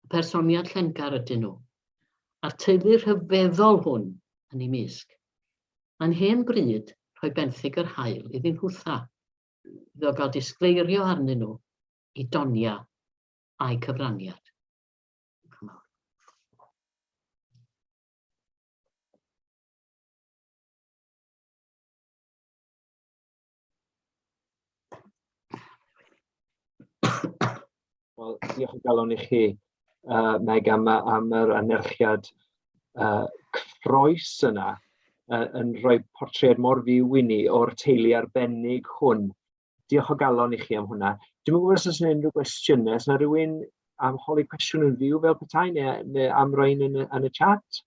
y personiad llengar ydyn nhw, a'r teulu rhyfeddol hwn yn eu mysg. Mae'n hen bryd rhoi benthyg yr haul iddyn nhwtha, iddo gael disgleirio arnyn nhw i donia a'u cyfraniad. Diolch yn fawr. Wel, diolch o galon i chi, Meg, am yr anerchiad cyffrous yna, yn rhoi portread mor fyw i ni o'r teulu arbennig hwn. Diolch o galon i chi am hwnna. Dwi'm yn gwybod os oes yna unrhyw gwestiynau, os yna rhywun am holi cwestiwn yn fyw fel petai, neu am roi un yn y chat?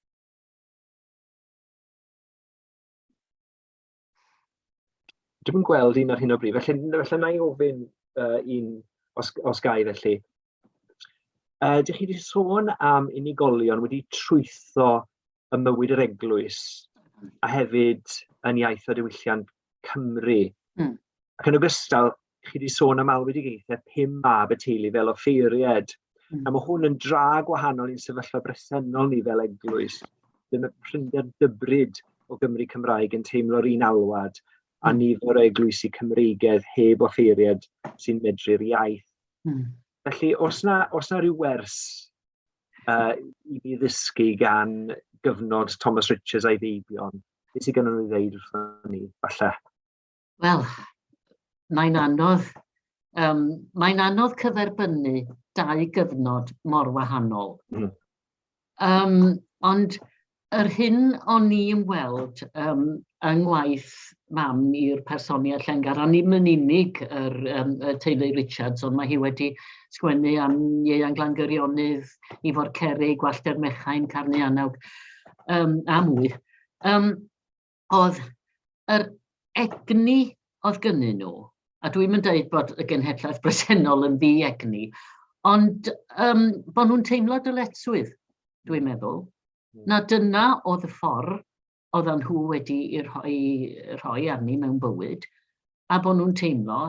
Dwi'm yn gweld un ar hyn o bryd, felly na i ofyn un os ga i felly. Dych chi wedi sôn am unigolion wedi trwytho ym mywyd yr eglwys a hefyd yn iaith a diwylliant Cymru. Ac yn ogystal, chi wedi sôn am alwedigaethau pum mab y teulu fel offeiried. A mae hwn yn dra gwahanol i'n sefyllfa bresennol ni fel eglwys. Ddim y prinder dybryd o Gymry Cymraeg yn teimlo'r un alwad a nifer o eglwysi Cymreigedd heb offeiried sy'n medru'r iaith. Felly, os na, os na rhyw wers i fi ddysgu gan gyfnod Thomas Richards a'i feibion, beth sydd gennym nhw i ddeud wrthon ni, falle? Wel, mae'n anodd, um, mae'n anodd cyferbynnu dau gyfnod mor wahanol. Ond yr hyn o'n i'n weld yng ngwaith mam i'r personiaid llengar, a ddim yn unig y teulu Richards, ond mae hi wedi sgwennu am Ieuan Glan Gyrionydd, Ifor Cerig, Gwallter Mechain, Carnu Anawg, a mwy. Oedd yr egni oedd gynnyn nhw, a dwi'm yn deud bod y genhedlaeth bresennol yn ddi-egni, ond bod nhw'n teimlo dyletswydd, dwi'n meddwl, na dyna oedd y ffordd oedden nhw wedi i rhoi arni mewn bywyd, a bod nhw'n teimlo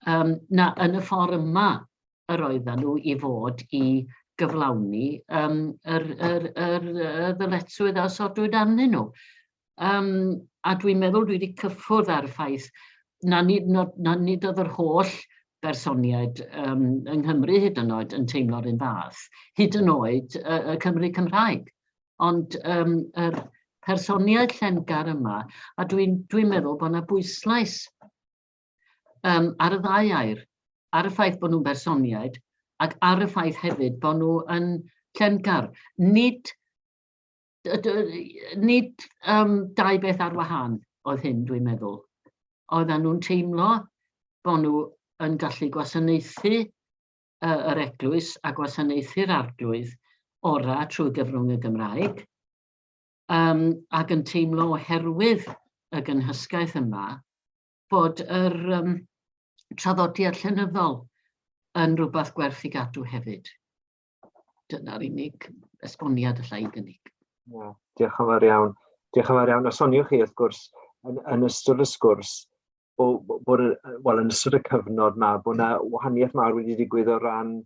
na yn y ffordd yma yr oedden nhw i fod i gyflawni yr ddyletswydd a osodwyd arnyn nhw. A dwi'n meddwl dwi wedi cyffwrdd ar y ffaith na nid oedd yr holl bersoniaid yng Nghymru hyd yn oed yn teimlo'r un fath, hyd yn oed y Cymry Cymraeg. Ond yr personiaid llengar yma, a dwi meddwl bod yna bwyslais ar y ddau air, ar y ffaith bod nhw'n bersoniaid ac ar y ffaith hefyd bod nhw yn llengar. Nid dau beth ar wahân oedd hyn, dwi'n meddwl. Oedden nhw'n teimlo bod nhw yn gallu gwasanaethu yr eglwys a gwasanaethu'r arglwydd orau trwy gyfrwng y Gymraeg, ac yn teimlo oherwydd y gynhysgaeth yma bod yr traddodiad llenyddol yn rhywbeth gwerth i gadw hefyd. Dyna'r unig esboniad alla i gynnig. Yeah, diolch yn fawr iawn. Diolch yn fawr iawn. A soniwch chi, wrth gwrs, yn ystod y sgwrs, bod, wel, yn ystod y cyfnod ma, bod yna wahaniaeth mawr wedi digwydd o ran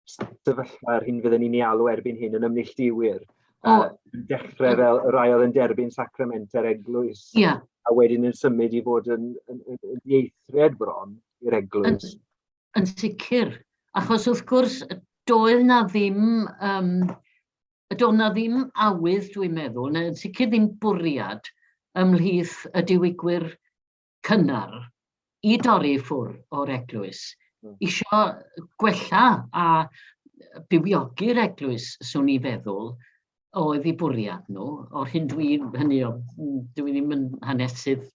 sefyllfa yr hyn fydden ni'n ei alw erbyn hyn yn ymneilltuwyr. Yn dechrau fel y rai oedd yn derbyn sacrament yr eglwys, a wedyn yn symud i fod yn ddieithriad bron i'r eglwys. Yn sicr, achos wrth gwrs doedd na ddim, doedd na ddim awydd, dwi'n meddwl, neu yn sicr ddim bwriad ymhlith y diwygwyr cynnar i dorri i ffwrdd o'r eglwys, isio gwella a bywiogi'r eglwys, swn i feddwl, oedd eu bwriad nhw. O'r hyn dwi, hynny o, dwi ddim yn hanesydd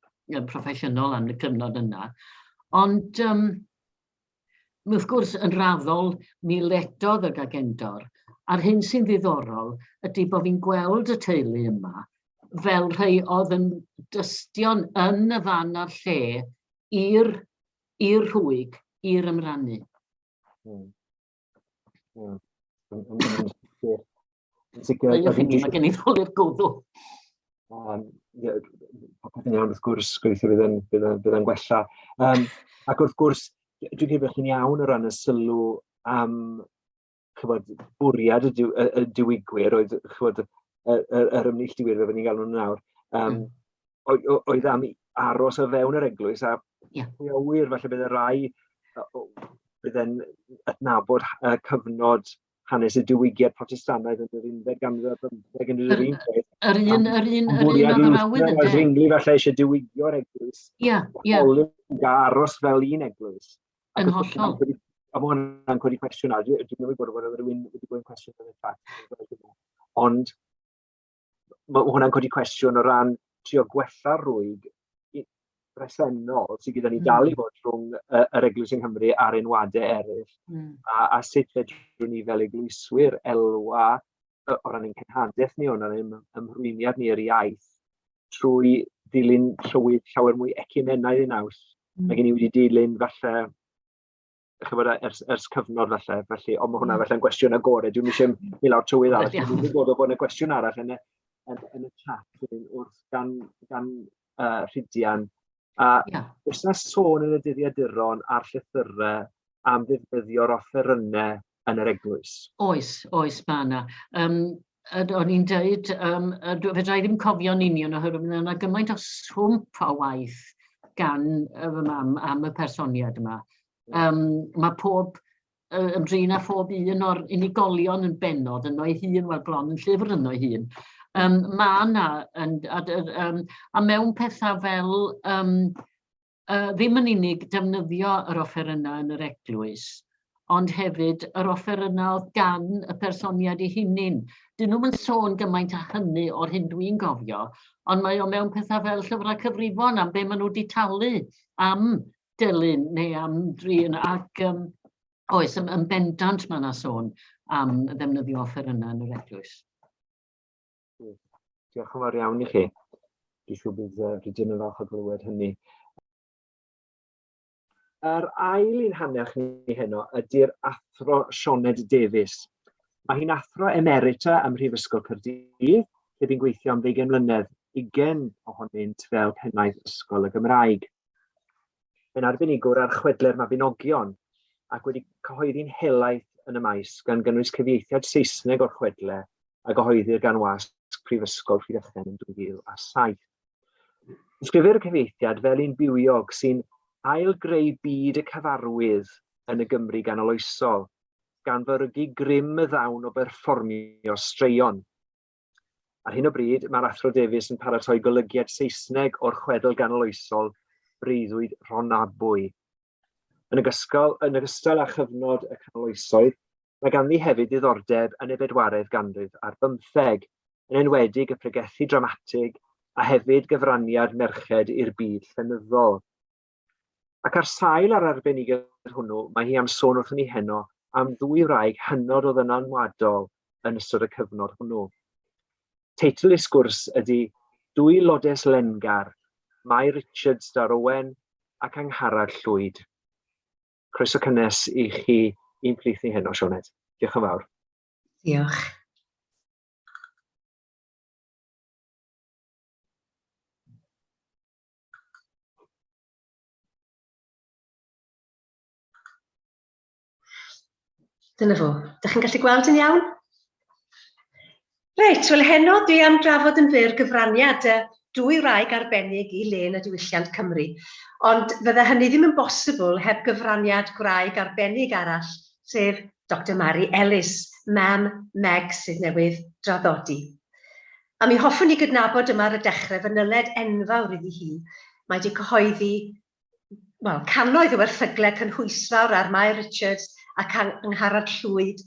proffesiynol am y cyfnod yna, ond Wrth gwrs, yn raddol, mi ledodd y gagendor, a'r hyn sy'n ddiddorol ydy bod fi'n gweld y teulu yma fel rhai oedd yn dystion yn y fan a'r lle i'r i'r rhwyg, i'r ymrannu. Yn sicr. Mae gen i ddolur gwddw. Yeah, popeth yn iawn wrth gwrs, gobeithio bydd yn, bydd yn, bydd yn gwella. Ac wrth gwrs, dwi'n credu bod chi'n iawn o ran y sylw am chybod, bwriad y, diw, y, y diwygwyr oedd chybod, y, y, yr ymneilltuwyr fel ni'n galw nhw nawr, oedd am aros o fewn yr eglwys a yeah. pwy a ŵyr falle bydd y rai bydd yn adnabod cyfnod hanes y diwygiad Protestannaidd yn yr unfed ganrif ar bymtheg yn yr un peth. Yr un, yr un, yr un oedd yr awydd ynddo. Zwingli falle eisiau diwygio'r eglwys. Ie, ie. Aros fel un eglwys. Yn hollol. A mae hwnna'n codi cwestiwn nawr. Dwi'n ymwybodol bod rhywun wedi gofyn cwestiwn yn y chat. Ond mae hwnna'n codi cwestiwn o ran trio gwella'r rwyg bresennol sydd gyda ni dal i fod rhwng yr Eglwys yng Nghymru a'r enwadau eraill, a sut fedrwn ni fel eglwyswyr elwa o ran ein cenhadaeth ni, o ran ein ymrwymiad ni i'r iaith, trwy ddilyn llywydd llawer mwy ecumenaidd ei naws. Mae gen i wedi dilyn falle chymod, ers cyfnod falle, felly, ond mae hwnna falle'n gwestiwn agored, dwi'm eisiau mynd lawr trywydd arall, dwi'n gwybod bod yna gwestiwn arall yn y, yn y chat wrth gan Rhydian, a yeah. Oes yna sôn yn y dyddiaduron a'r llythyrau am ddefnyddio'r offerynnau yn yr eglwys? Oes, oes, mae yna. O'n i'n dweud, fedra i ddim cofio'n union oherwydd mae yna gymaint o swmp o waith gan fy mam am y personiad yma. Mae pob, ymdrin â phob un o'r unigolion yn bennod yno ei hun, wel bron yn llyfr yno ei hun. Mae yna, a mewn pethau fel ddim yn unig defnyddio yr offerynnau yn yr eglwys, ond hefyd yr offerynnau oedd gan y personiad ei hunain. Dyn nhw'm yn sôn gymaint â hynny o'r hyn dwi'n gofio, ond mae o mewn pethau fel llyfrau cyfrifon am be maen nhw wedi talu am delyn neu am drin, ac oes, yn bendant mae yna sôn am ddefnyddio offerynnau yn yr eglwys. Diolch yn fawr iawn i chi. Dwi'n siŵr bydd Rydyn yn falch o glywed hynny. Yr ail un hanner ni heno ydy'r athro Sioned Davies. Mae hi'n athro emerita ym Mhrifysgol Caerdydd, lle bu'n gweithio am ddeugain mlynedd, ugain ohonynt fel pennaeth Ysgol y Gymraeg. Mae'n arbenigwr ar chwedlau'r Mabinogion ac wedi cyhoeddi'n helaeth yn y maes, gan gynnwys cyfieithiad Saesneg o'r chwedlau a gyhoeddir gan Wasg Prifysgol Rhydychen yn 2007. Disgrifir y cyfieithiad fel un bywiog sy'n ail-greu byd y cyfarwydd yn y Gymru ganoloesol, gan fyrygu grym y ddawn o berfformio straeon. Ar hyn o bryd, mae'r Athro Davies yn paratoi golygiad Saesneg o'r chwedl ganoloesol Breuddwyd Rhonabwy. Yn ogystal, yn ogystal â chyfnod y canoloesoedd, mae ganddi hefyd ddiddordeb yn y bedwaredd ganrif ar bymtheg, yn enwedig y pregethu dramatig a hefyd gyfraniad merched i'r byd llenyddol. Ac ar sail yr arbenigedd hwnnw, mae hi am sôn wrthon ni heno am ddwy wraig hynod o ddylanwadol yn ystod y cyfnod hwnnw. Teitl ei sgwrs ydy Dwy Lodes Lengar, Mai Richards Darowen ac Angharad Llwyd. Croeso cynnes i chi i'n plith ni heno, Sioned. Diolch yn fawr. Diolch. Dyna fo. Dych chi'n gallu gweld yn iawn? Reit, wel heno dwi am drafod yn fyr gyfraniad y dwy wraig arbennig i lên a diwylliant Cymru. Ond fydde hynny ddim yn bosibl heb gyfraniad gwraig arbennig arall, sef Doctor Mari Ellis, mam Meg sydd newydd draddodi. A mi hoffwn i gydnabod yma ar y dechrau fy nyled enfawr iddi hi. Mae wedi cyhoeddi wel, cannoedd o erthyglau cynhwysfawr ar Mair Richards ac Angharad Llwyd,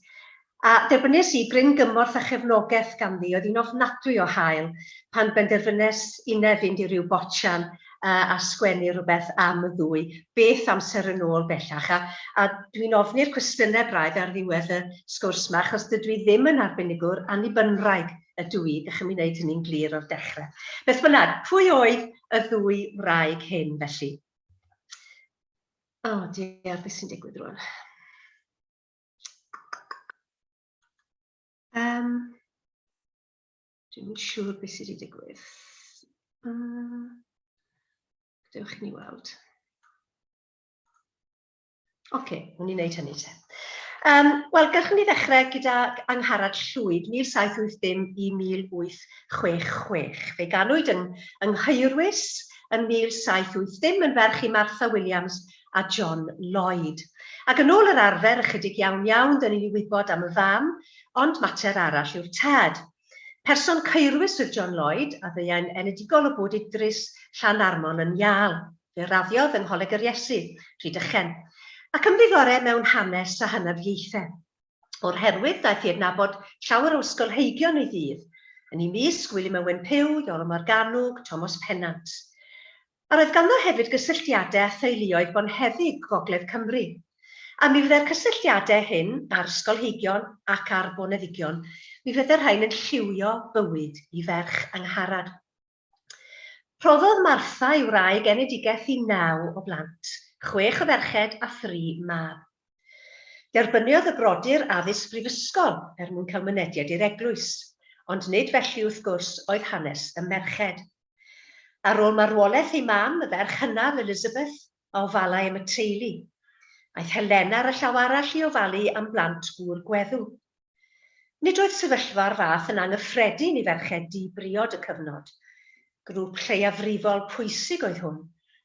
a derbynes i gryn gymorth a chefnogaeth ganddi oedd hi'n ofnadwy o hael pan benderfynes inne fynd i ryw botsian a sgwennu rhywbeth am y ddwy, beth amser yn ôl bellach. A, a dwi'n ofni'r cwestiynau braidd ar ddiwedd y sgwrs yma, achos dydw i ddim yn arbenigwr annibynwraig ydw i, dych chi'n wneud hynny'n glir o'r dechrau. Beth bynnag, pwy oedd y ddwy wraig hyn felly? O oh, diar, beth sy'n digwydd rwan? Um, Dwi'n siŵr beth sydd wedi digwydd. Dewch i ni weld. Oce, okay, wnawn ni wneud hynny te. Um, Wel, gallwn ni ddechrau gyda Angharad Llwyd, 1780 i 1866. Fe ganwyd yng, yng Nghaerwys yn 1780 yn ferch i Martha Williams a John Lloyd. Ac yn ôl yr arfer, ychydig iawn iawn dyn ni'n ei wybod am y fam, ond mater arall yw'r tad. Person caerwys oedd John Lloyd, a ddeuai'n enedigol o bod Idris Llanarmon yn Iâl. Fe raddiodd yng Ngholeg yr Iesu, Rhydychen, ac ymddiddorau mewn hanes a hynafiaethau. O'r herwydd, daeth i adnabod llawer o ysgolheigion ei ddydd, yn eu mysg William Owen Pugh, Iolo Morganwg, Tomos Pennant. Yr oedd ganddo hefyd gysylltiadau â theuluoedd bonheddig Gogledd Cymru. A mi fyddai'r cysylltiadau hyn â'r ysgolheigion ac â'r boneddigion, mi fyddai'r rhain yn lliwio bywyd i ferch Angharad. Rhoddodd Martha ei wraig enedigaeth i naw o blant, chwech o ferched a thri mab. Derbyniodd y brodyr addysg brifysgol er mwyn cael mynediad i'r eglwys, ond nid felly wrth gwrs oedd hanes y merched. Ar ôl marwolaeth ei mam, y ferch hynaf, Elizabeth, a ofalai am y teulu. Aeth Helena ar y llaw arall i ofalu am blant gŵr gweddw. Nid oedd sefyllfa'r fath yn anghyffredin i ferched di-briod y cyfnod. Grŵp lleiafrifol pwysig oedd hwn,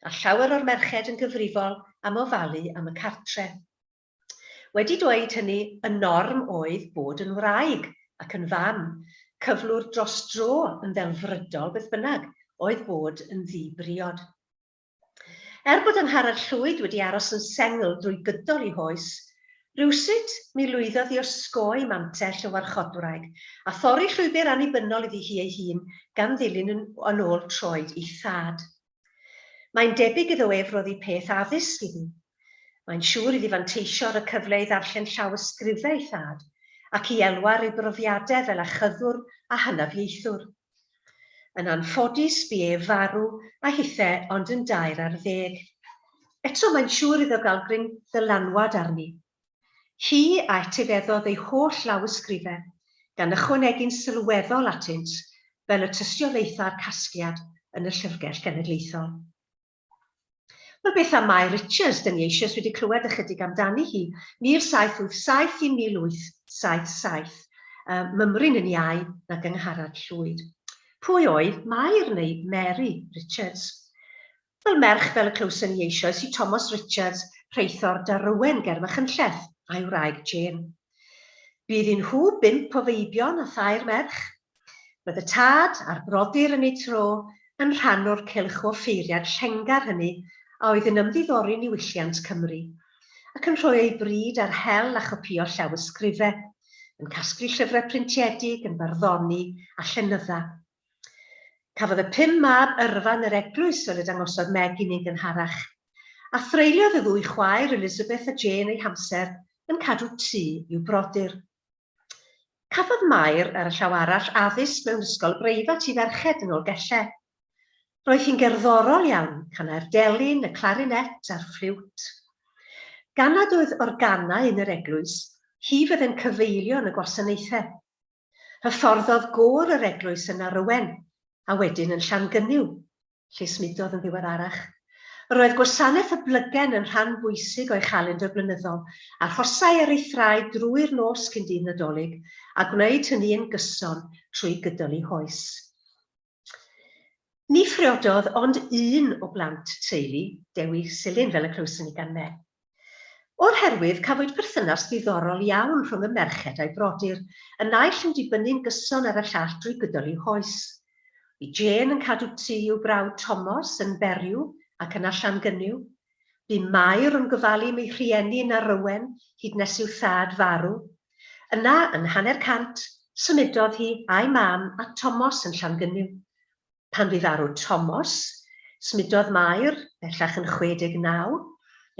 a llawer o'r merched yn gyfrifol am ofalu am y cartre. Wedi dweud hynny, y norm oedd bod yn wraig ac yn fam, cyflwr dros dro yn ddelfrydol beth bynnag, oedd bod yn ddi-briod. Er bod Angharad Llwyd wedi aros yn sengl drwy gydol ei hoes, rywsut mi lwyddodd i osgoi mantell y warchodwraig a thorri llwybr annibynnol iddi hi ei hun gan ddilyn yn yn ôl troed ei thad. Mae'n debyg iddo ef roddi peth addysg iddi. Mae'n siŵr iddi fanteisio ar y cyfle i ddarllen llawysgrifau ei thad ac i elwa ar ei brofiadau fel achyddwr a hynafiaethwr. Yn anffodus, bu ef farw, a hithe ond yn dair ar ddeg. Eto, mae'n siŵr iddo gael gryn ddylanwad arni. Hi a etifeddodd ei holl lawysgrifau, gan ychwanegu'n sylweddol atynt, fel y tystiolaetha'r casgliad yn y Llyfrgell Genedlaethol. Wel, beth am Mair Richards? Dyn ni eisoes wedi clywed ychydig amdani hi. 1787 i 1877. Uh, mymryn yn iau nag Angharad Llwyd. Pwy oedd Mair neu Mary Richards? Wel, merch fel y clywson ni eisoes i Thomas Richards, rheithor Darowen ger Machynlleth, a'i wraig Jane. Bu iddyn nhw bump o feibion a thair merch. Roedd y tad a'r brodyr yn eu tro yn rhan o'r cylch o offeiriad llengar hynny a oedd yn ymddiddori yn niwylliant Cymru, ac yn rhoi eu bryd ar hel a chopïo llawysgrifau, yn casglu llyfrau printiedig, yn barddoni a llenydda. Cafodd y pum mab yrfa yn yr eglwys, fel y dangosodd Meg i ni'n gynharach, a threuliodd y ddwy chwaer, Elizabeth a Jane, eu hamser yn cadw tŷ i'w brodyr. Cafodd Mair, ar y llaw arall, addysg mewn ysgol breifat i ferched yn Nolgellau. Roedd hi'n gerddorol iawn, canai'r delyn, y clarinet a'r ffliwt. Gan nad oedd organau yn yr eglwys, hi fydde'n cyfeilio yn y gwasanaethau. Hyfforddodd gôr yr eglwys yn Narowen, a wedyn yn Llangynyw, lle symudodd yn ddiweddarach. Roedd gwasanaeth y blygen yn rhan bwysig o'i chalendr blynyddol, arhosai ar ei thraed drwy'r nos cyn dydd Nadolig, a gwneud hynny yn gyson trwy gydol ei hoes. Ni phriododd ond un o blant teulu Dewi Silyn, fel y clywson ni gan Meg. O'r herwydd, cafwyd perthynas ddiddorol iawn rhwng y merched a'u brodyr, y naill yn dibynnu'n gyson ar y llall drwy gydol eu hoes. Bu Jane yn cadw tŷ i'w brawd Tomos yn Berriew ac yna Llangynyw. Bu Mair yn gofalu am ei rhieni yn Arowen hyd nes i'w thad farw. Yna, yn hanner cant, symudodd hi a'i mam at Tomos yn Llangynyw. Pan fu farw Tomos, Smudodd Mair, bellach yn 69,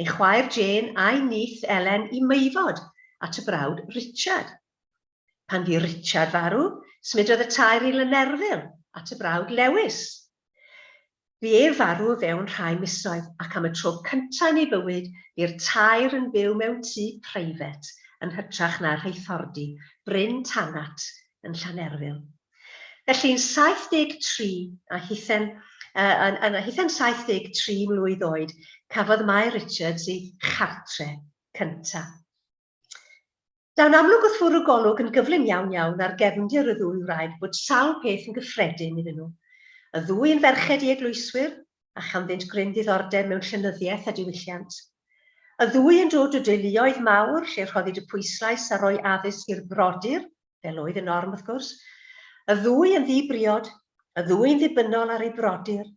ei chwaer Jane a'i nith Elen i Meifod at y brawd Richard. Pan fu Richard farw, smudodd y tair i Lanerfyl at y brawd Lewis. Fu ef farw o fewn rhai misoedd ac am y tro cyntaf yn ei fywyd bu'r tair yn byw mewn tŷ preifet yn hytrach na rheithordy Bryn Tanat yn Llanerfyl. Felly'n 73 a hithen, uh, yn, yn, hithen 73 mlwydd oed, cafodd Mair Richards ei chartre cyntaf. Daw'n amlwg wrth fwrw golwg yn gyflym iawn iawn ar gefndir y ddwy wraig bod sawl peth yn gyffredin iddyn nhw. Y ddwy yn ferched i eglwyswyr, a chanddynt gryn ddiddordeb mewn llenyddiaeth a diwylliant. Y ddwy yn dod o deuluoedd mawr lle rhoddid y pwyslais ar roi addysg i'r brodyr, fel oedd y norm wrth gwrs. Y ddwy yn ddi-briod, y ddwy yn ddibynnol ar eu brodyr,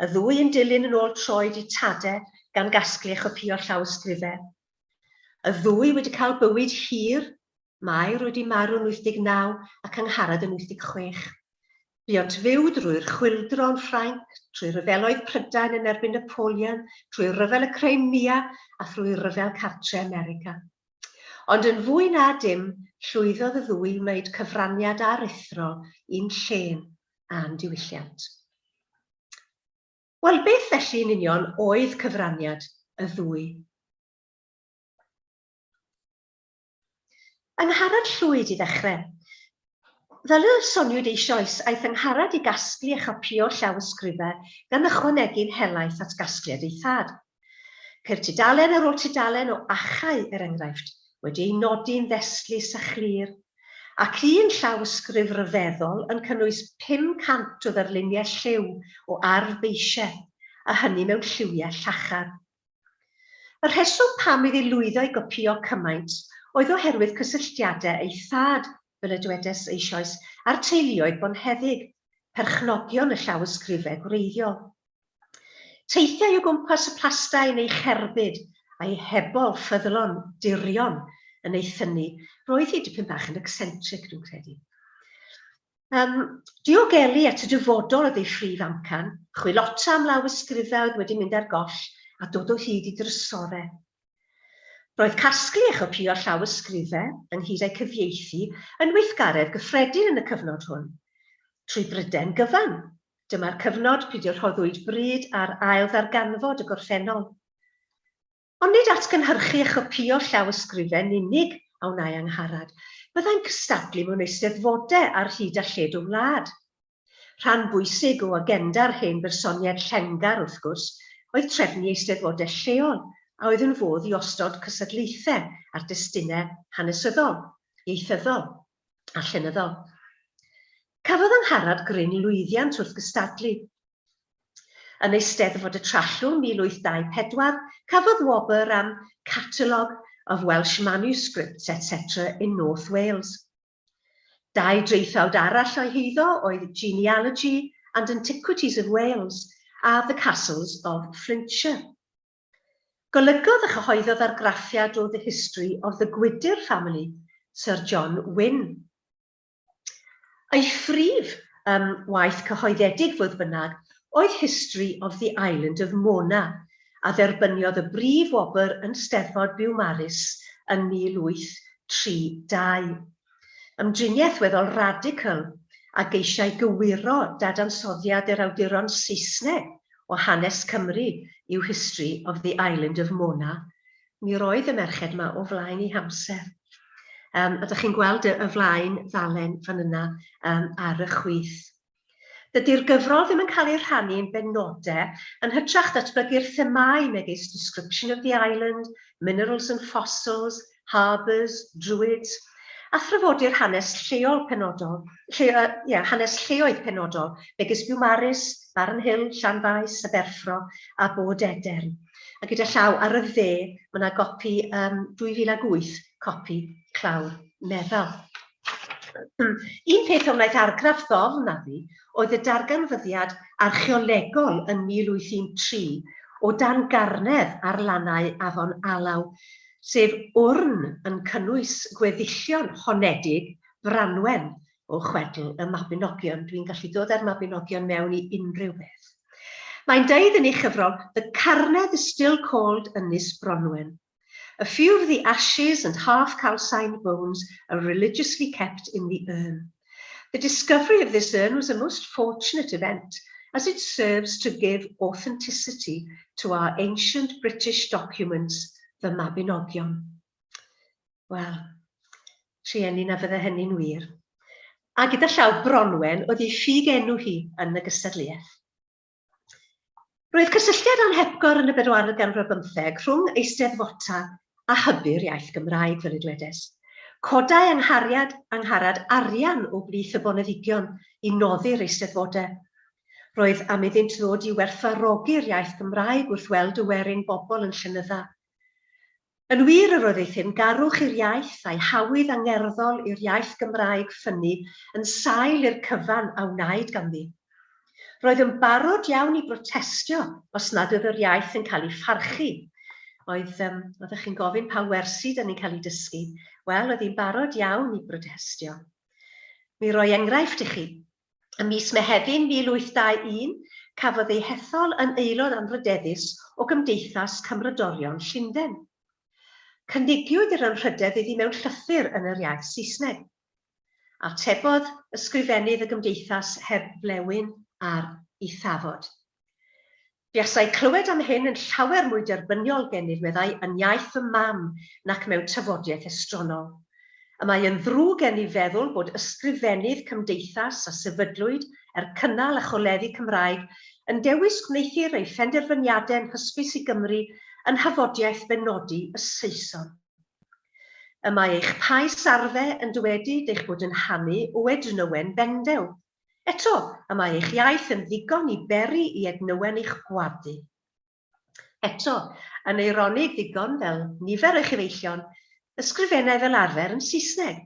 y ddwy yn dilyn yn ôl troed eu tade gan gasglu a chopïo llawysgrifau. Y ddwy wedi cael bywyd hir, Mair wedi marw yn 89 ac Angharad yn 86. Buont fyw drwy'r chwyldro yn Ffrainc, trwy ryfeloedd Prydain yn erbyn Napoleon, trwy ryfel y Crimea a thrwy ryfel cartre America. Ond yn fwy na dim, llwyddodd y ddwy i wneud cyfraniad aruthrol i'n llên a'n diwylliant. Wel, beth felly yn union oedd cyfraniad y ddwy? Angharad Llwyd i ddechrau. Fel y soniwyd eisoes, aeth Angharad i gasglu a chopïo llawysgrifau gan ychwanegu'n helaeth at gasgliad ei thad. Ceir tudalen ar ôl tudalen o achau, er enghraifft, wedi eu nodi'n ddestlus a chlir, ac un llawysgrif ryfeddol yn cynnwys 500 o ddarluniau lliw o arf beisiau, a hynny mewn lliwiau llachar. Y rheswm pam iddi lwyddo i gopïo cymaint oedd oherwydd cysylltiadau ei thad, fel y dwedes eisoes, â'r teuluoedd bonheddig, perchnogion y llawysgrifau gwreiddiol. Teithiai o gwmpas y plastai yn ei cherbyd, a'i hebol ffyddlon, dirion, yn ei thynnu. Roedd hi dipyn bach yn eccentric, dwi'n credu. Um, diogelu at y dyfodol oedd ei phrif amcan, chwilota am lawysgrifau oedd wedi mynd ar goll a dod o hyd i drysorau. Roedd casglu a chopïo llawysgrifau, ynghyd â'u cyfieithu, yn weithgaredd gyffredin yn y cyfnod hwn, trwy Brydain gyfan. Dyma'r cyfnod pryd y rhoddwyd bryd ar ail-ddarganfod y gorffennol. Ond nid atgynhyrchu a chopïo llawysgrifau'n unig a wnâi Angharad, byddai'n cystadlu mewn eisteddfodau ar hyd a lled y wlad. Rhan bwysig o agenda'r hen bersoniaid llengar, wrth gwrs, oedd trefnu eisteddfodau lleol a oedd yn fodd i osod cystadlaethau ar destunau hanesyddol, ieithyddol a llenyddol. Cafodd Angharad gryn lwyddiant wrth gystadlu. Yn Eisteddfod y Trallwng 1824, cafodd wobr am Catalogue of Welsh Manuscripts etc in North Wales. Dau draethawd arall o'i heiddo oedd Genealogy and Antiquities of Wales a The Castles of Flintshire. Golygodd a chyhoeddodd argraffiad o The History of the Gwydir Family, Sir John Wynne. Ei phrif um, waith cyhoeddedig, fodd bynnag, oedd History of the Island of Mona, a dderbyniodd y brif wobr yn Steddfod Biwmaris yn 1832. Ymdriniaeth weddol radical a geisiai gywiro dadansoddiad yr awduron Saesneg o hanes Cymru yw History of the Island of Mona. Mi roedd y merched 'ma o flaen eu hamser. Um, a dych chi'n gweld y, y flaen ddalen fan yna um, ar y chwith. Dydy'r gyfrol ddim yn cael ei rhannu yn benodau, yn hytrach datblygu'r themâu megis Description of the Island, Minerals and Fossils, Harbours, Druids, a thrafodir hanes lleol penodol, lle, uh, yeah, hanes lleoedd penodol, megis Biwmaris, Barn Hill, Llanfaes, Aberffro a Bod Edern. A gyda llaw ar y dde, mae yna gopi um, 2008, copi clawr meddal. Un peth a wnaeth argraff ddofn arni oedd y darganfyddiad archeolegol yn 1813 o dan garnedd ar lannau afon Alaw, sef wrn yn cynnwys gweddillion honedig Branwen o chwedl y Mabinogion. Dwi'n gallu dod â'r Mabinogion mewn i unrhyw beth. Mae'n deud yn ei chyfrol, The Carnedd is still called Ynys Bronwen. A few of the ashes and half-calcined bones are religiously kept in the urn. The discovery of this urn was a most fortunate event, as it serves to give authenticity to our ancient British documents, the Mabinogion. Wel, trueni na fydde hynny'n wir. A gyda llaw Bronwen oedd ei ffug enw hi yn y gystadleuaeth. Roedd cysylltiad anhepgor yn y bedwaredd ganrif ar bymtheg rhwng Eisteddfota a hybu'r iaith Gymraeg, fel y dwedes. Codai Anghariad Angharad arian o blith y boneddigion i noddi'r eisteddfodau. Roedd am iddynt ddod i werthfawrogi'r iaith Gymraeg wrth weld y werin bobl yn llenydda. Yn wir, yr oedd ei theyrngarwch i'r iaith a'i hawydd angerddol i'r iaith Gymraeg ffynnu yn sail i'r cyfan a wnaed ganddi. Roedd yn barod iawn i brotestio os nad oedd yr iaith yn cael ei pharchu. Oedd, um, oeddech chi'n gofyn pa wersi da ni'n cael ei dysgu. Wel, oedd hi'n barod iawn i brotestio. Mi roi enghraifft i chi. Ym mis Mehefin 1821, cafodd ei hethol yn aelod anrhydeddus o Gymdeithas Cymrodorion Llundain. Cynigiwyd yr anrhydedd iddi mewn llythyr yn yr iaith Saesneg. Atebodd ysgrifennydd y gymdeithas heb flewyn ar ei thafod. Buasai clywed am hyn yn llawer mwy derbyniol gennyf, meddai, yn iaith fy mam nac mewn tafodiaith estronol. Y mae yn ddrwg gennyf feddwl bod ysgrifennydd cymdeithas a sefydlwyd er cynnal a choleddu Cymraeg yn dewis gwneuthur ei phenderfyniadau'n hysbys i Gymru yn nhafodiaith benodi y Saeson. Y mae eich pais arfe yn dywedyd eich bod yn hanu o Ednowen Bendew. Eto, y mae eich iaith yn ddigon i beri i Ednowen eich gwadu. Eto, yn eironig ddigon fel nifer o'i chyfeillion, ysgrifennai fel arfer yn Saesneg,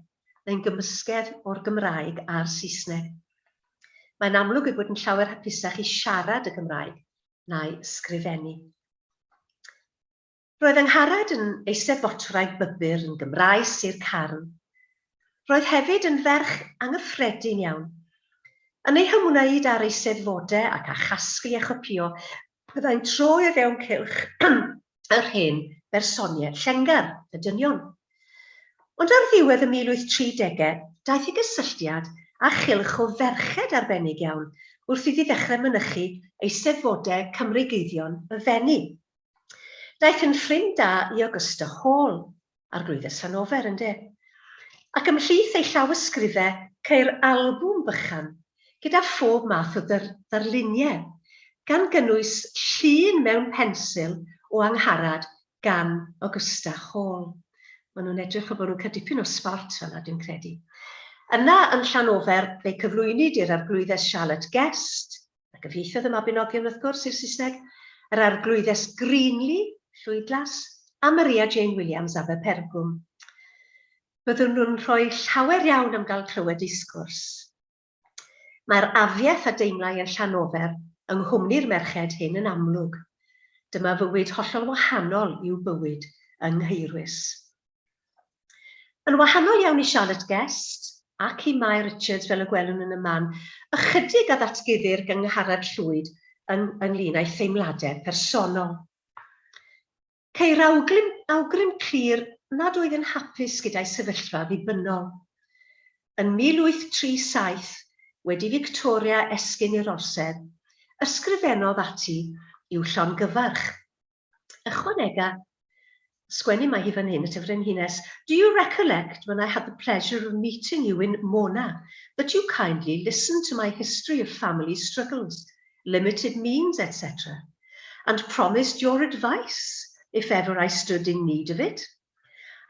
neu'n gymysgedd o'r Gymraeg a'r Saesneg. Mae'n amlwg ei bod yn llawer hapusach i siarad y Gymraeg na'i ysgrifennu. Roedd Angharad yn eisteddfotwraig bybyr yn Gymraes i'r carn. Roedd hefyd yn ferch anghyffredin iawn. Yn ei hymwneud â'r eisteddfodau ac â chasglu a chopïo, byddai'n troi o fewn cylch yr hen bersoniaid llengar, y dynion. Ond ar ddiwedd y 1830au, daeth i gysylltiad â chylch o ferched arbennig iawn wrth iddi ddechrau mynychu eisteddfodau Cymreigyddion y Fenni. Daeth yn ffrind da i Augusta Hall, Arglwyddes Llanofer, ynde? Ac ymhlith ei llawysgrifau ceir albwm bychan gyda phob math o ddarluniau, gan gynnwys llun mewn pensil o Angharad gan Augusta Hall. Maen nhw'n edrych fel bod nhw'n cael dipyn o sbort fan'na, dwi'n credu. Yna yn Llanofer, fe'i cyflwynwyd i'r Arglwyddes Charlotte Guest, a gyfieithodd y Mabinogion wrth gwrs i'r Saesneg, yr Arglwyddes Greenley, Llwydlas, a Maria Jane Williams, Aberpergwm. Byddwn nhw'n rhoi llawer iawn am gael clywed eu sgwrs. Mae'r afiaeth a deimlai yn Llanofer yng nghwmni'r merched hyn yn amlwg. Dyma fywyd hollol wahanol i'w bywyd yng Nghaerwys. Yn wahanol iawn i Charlotte Guest ac i Mair Richards fel y gwelwn yn y man, ychydig a ddatguddir gan Angharad Llwyd yn, ynglyn â'i theimladau personol. Ceir awgrym, awgrym clir nad oedd yn hapus gyda'i sefyllfa ddibynnol. Yn 1837, wedi Victoria esgyn i'r orsedd, ysgrifennodd ati i'w llongyfarch. Ychwanega, sgwennu mae hi fan hyn at y frenhines, Do you recollect when I had the pleasure of meeting you in Mona, that you kindly listened to my history of family struggles, limited means, etc., and promised your advice if ever I stood in need of it?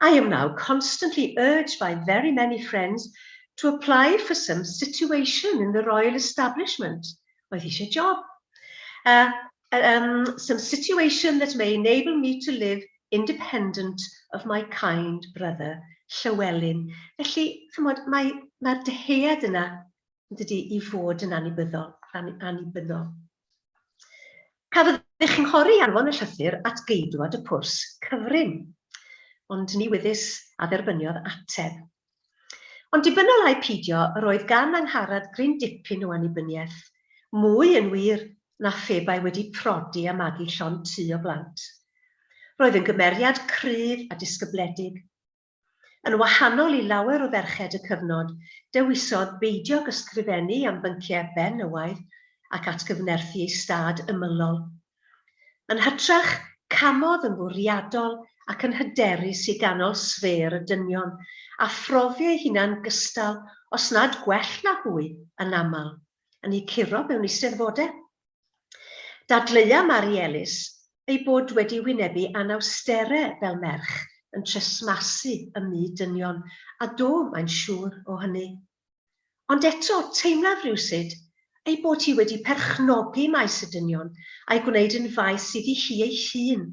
I am now constantly urged by very many friends to apply for some situation in the royal establishment. Oedd eisiau job. Some situation that may enable me to live independent of my kind brother, Llywelyn. Felly, chymod, mae'r mae dyhead yna yn dydy, i fod yn annibyddol, annibynnol. Cafodd ei chynghori i anfon y llythyr at geidwad y pwrs cyfrin, ond ni wyddys a dderbyniodd ateb. Ond dibynnol ai peidio, yr oedd gan Angharad gryn dipyn o annibyniaeth, mwy yn wir. na phe bai wedi prodi a magu llond tŷ o blant. Roedd yn gymeriad cryf a disgybledig. Yn wahanol i lawer o ferched y cyfnod, dewisodd beidio ag ysgrifennu am bynciau benywaidd ac atgyfnerthu ei stad ymylol. Yn hytrach, camodd yn fwriadol ac yn hyderus i ganol sffêr y dynion, a phrofi ei hunan gystal, os nad gwell na hwy, yn aml, yn eu curo mewn eisteddfodau. Dadleua Mari Ellis ei bod wedi wynebu anawsterau fel merch yn tresmasu ym myd dynion, a do, mae'n siŵr o hynny. Ond eto, teimlaf rywsut ei bod hi wedi perchnogi maes y dynion a'i gwneud yn faes iddi hi ei hun.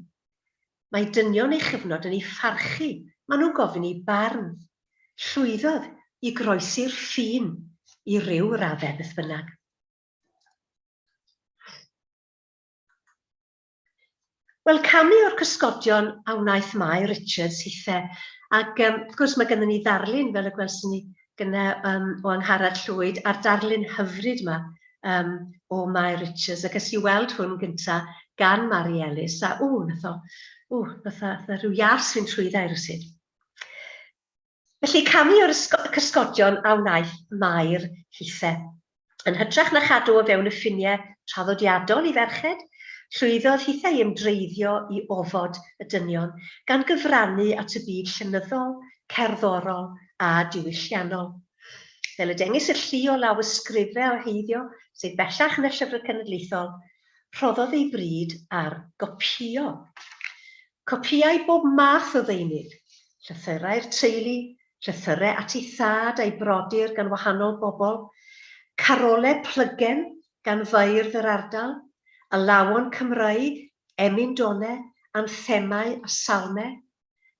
Mae dynion ei chyfnod yn ei pharchu, maen nhw'n gofyn ei barn. Llwyddodd i groesi'r ffin i ryw raddau beth bynnag. Wel, camu o'r cysgodion a wnaeth Mair Richards hithe. Ac um, wrth gwrs mae gennym ni ddarlun, fel y gwelson ni gyda um, o Angharad Llwyd, a'r darlun hyfryd yma um, o Mair Richards. Ac es i weld hwn gynta gan Mari Ellis, a ww, nath o, ww, nath o, nath o rhyw iars fynd trwy ddau rywsut. Felly, camu o'r cysgodion a wnaeth Mair hithe. Yn hytrach na chadw o fewn y ffiniau traddodiadol i ferched, llwyddodd hithe i ymdreiddio i ofod y dynion, gan gyfrannu at y byd llenyddol, cerddorol a diwylliannol. Fel y dengys y llu o lawysgrifau o heiddio sydd bellach yn y Llyfr Cenedlaethol, rhoddodd ei bryd ar gopïo. Copïau bob math o ddeunydd, llythyrau'r teulu, llythyrau at ei thad a'i brodyr gan wahanol bobl, carolau plygen gan feirdd yr ardal, alawon Cymraeg, emyn done, anthemau a salmau,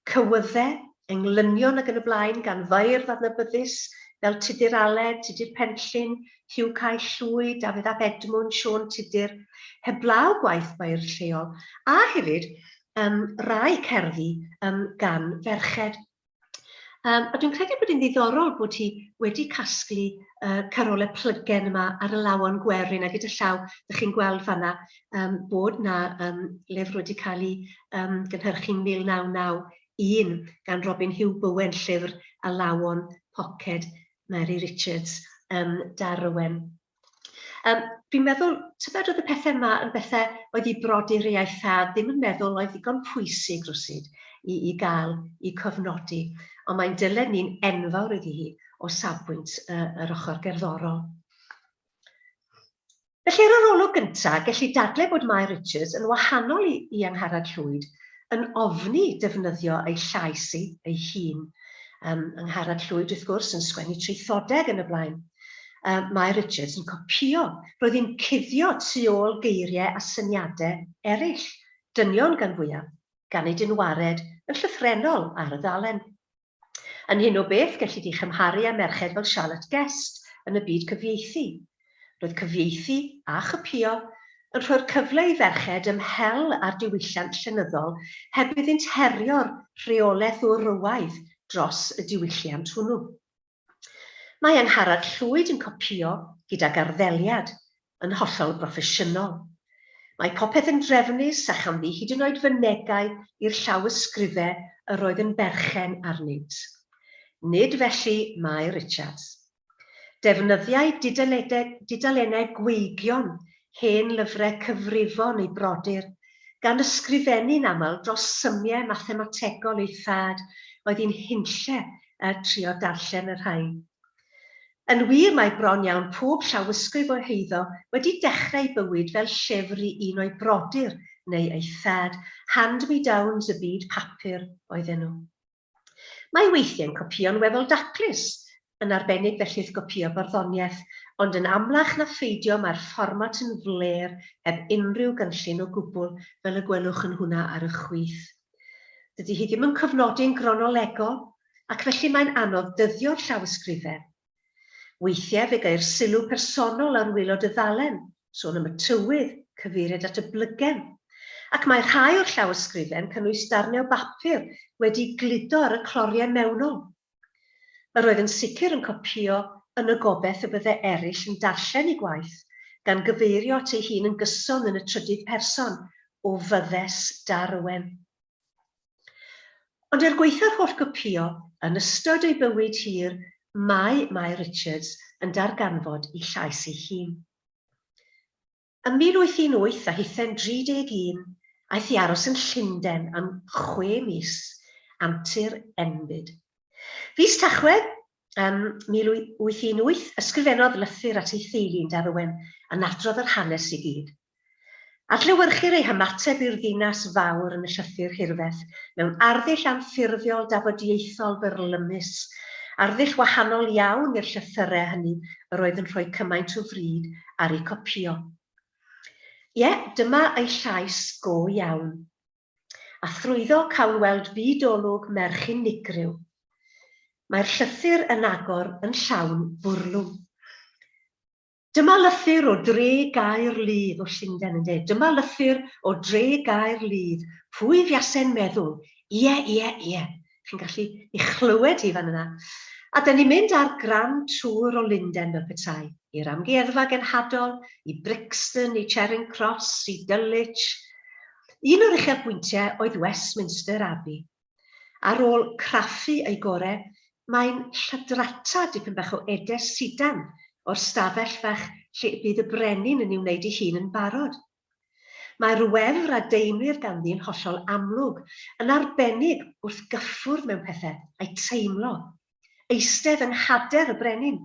cywyddau, englynion ac yn y blaen gan feirdd adnabyddus fel Tudur Aled, Tudur Penllyn, Huw Cae Llwyd, Dafydd ap Edmwnd, Siôn Tudur, heblaw gwaith beirdd lleol, a hefyd um, rai cerddi um, gan ferched. Um, a dwi'n credu bod hi'n ddiddorol bod hi wedi casglu uh, carolau plygen yma ar y lawon gwerin, a gyda llaw, ydych chi'n gweld fanna um, bod na um, lyfr wedi cael ei um, gynhyrchu 1991 gan Robin Hugh Bowen, llyfr alawon poced Mary Richards um, Darwen. Um, fi'n meddwl, tybed oedd y pethau yma yn bethau oedd i brodyr ei a'i thad ddim yn meddwl oedd ddigon pwysig rwsyd i, i gael i cofnodi, ond mae'n dyled ni'n enfawr iddi hi o safbwynt uh, yr ochr gerddorol. Felly ar yr olwg gyntaf, gelli dadlau bod Mair Richards yn wahanol i, i Angharad Llwyd, yn ofni defnyddio ei llais i, ei hun. Um, Angharad Llwyd, wrth gwrs, yn sgwennu traethodeg yn y blaen. Um, Mair Richards yn copïo. Roedd hi'n cuddio tu ôl geiriau a syniadau eraill, dynion gan fwyaf, gan ei dynwared yn llythrennol ar y ddalen. Yn hyn o beth, gellid ei chymharu â merched fel Charlotte Guest yn y byd cyfieithu. Roedd cyfieithu a chopïo yn rhoi'r cyfle i ferched ymhel â'r diwylliant llenyddol heb iddynt herio'r rheolaeth wrywaidd dros y diwylliant hwnnw. Mae Angharad Llwyd yn copïo gydag arddeliad, yn hollol broffesiynol. Mae popeth yn drefnus a chanddi hyd yn oed fynegai i'r llawysgrifau yr oedd yn berchen arnynt. Nid felly mae Richards. Defnyddiai dudalennau gweigion hen lyfrau cyfrifon ei brodyr, gan ysgrifennu'n aml dros symiau mathemategol ei thad oedd hi'n hunlle a trio darllen y rhain. Yn wir, mae bron iawn pob llawysgrif o'i heiddo wedi dechrau ei bywyd fel llyfr i un o'i brodyr neu ei thad, hand-me-downs y byd papur oedden nhw. Mae weithiau'n copïo'n weddol daclus, yn arbennig felly wrth gopïo barddoniaeth, ond yn amlach na pheidio mae'r fformat yn flêr heb unrhyw gynllun o gwbl fel y gwelwch yn hwnna ar y chwith. Dydy hi ddim yn cofnodi'n gronolegol, ac felly mae'n anodd dyddio'r llawysgrifen. Weithiau fe geir sylw personol ar waelod y ddalen, sôn am y tywydd, cyfeiriad at y blygen. Ac mae rhai o'r llawysgrifen cynnwys darnau o bapur wedi gludo ar y cloriau mewnol. Yr oedd yn sicr yn copïo yn y gobaith y bydde eraill yn darllen ei gwaith, gan gyfeirio at ei hun yn gyson yn y trydydd person, o fyddes Darowen. Ond er gwaetha'r holl gopïo, yn ystod ei bywyd hir, mae Mair Richards yn darganfod ei llais ei hun. Ym 1818, a hithen 31, aeth i aros yn Llundain am chwe mis, antur enbyd. Fis Tachwedd ym 1818, ysgrifennodd lythyr at ei theulu yn Darowen yn adrodd yr hanes i gyd. Adlewyrchir ei hymateb i'r ddinas fawr yn y llythyr hirfeth mewn arddull anffurfiol dafodieithol fyrlymus, arddull wahanol iawn i'r llythyrau hynny yr oedd yn rhoi cymaint o fryd ar eu copïo. Ie, dyma ei llais go iawn. A thrwyddo cawn weld byd olwg merch unigryw. Mae'r llythyr yn agor yn llawn bwrlwm. Dyma lythyr o dre Gaer Ludd o Llundain, ynde? Dyma lythyr o dre Gaer Ludd. Pwy fuase'n meddwl? Ie, ie, ie. Chi'n gallu ei chlywed hi fan yna. A dyn ni'n mynd ar Grand Tour o Lundain fel petai. I'r Amgueddfa Genhadol, i Brixton, i Charing Cross, i Dulwich. Un o'r uchafbwyntiau oedd Westminster Abbey. Ar ôl craffu ei gore, mae'n lladrata dipyn bach o edes sidan o'r stafell fach lle y bydd y brenin yn ei wneud ei hun yn barod. Mae'r wefr a deimlir ganddi yn hollol amlwg, yn arbennig wrth gyffwrdd mewn pethau, a'i teimlo. Eistedd yng nghader y brenin.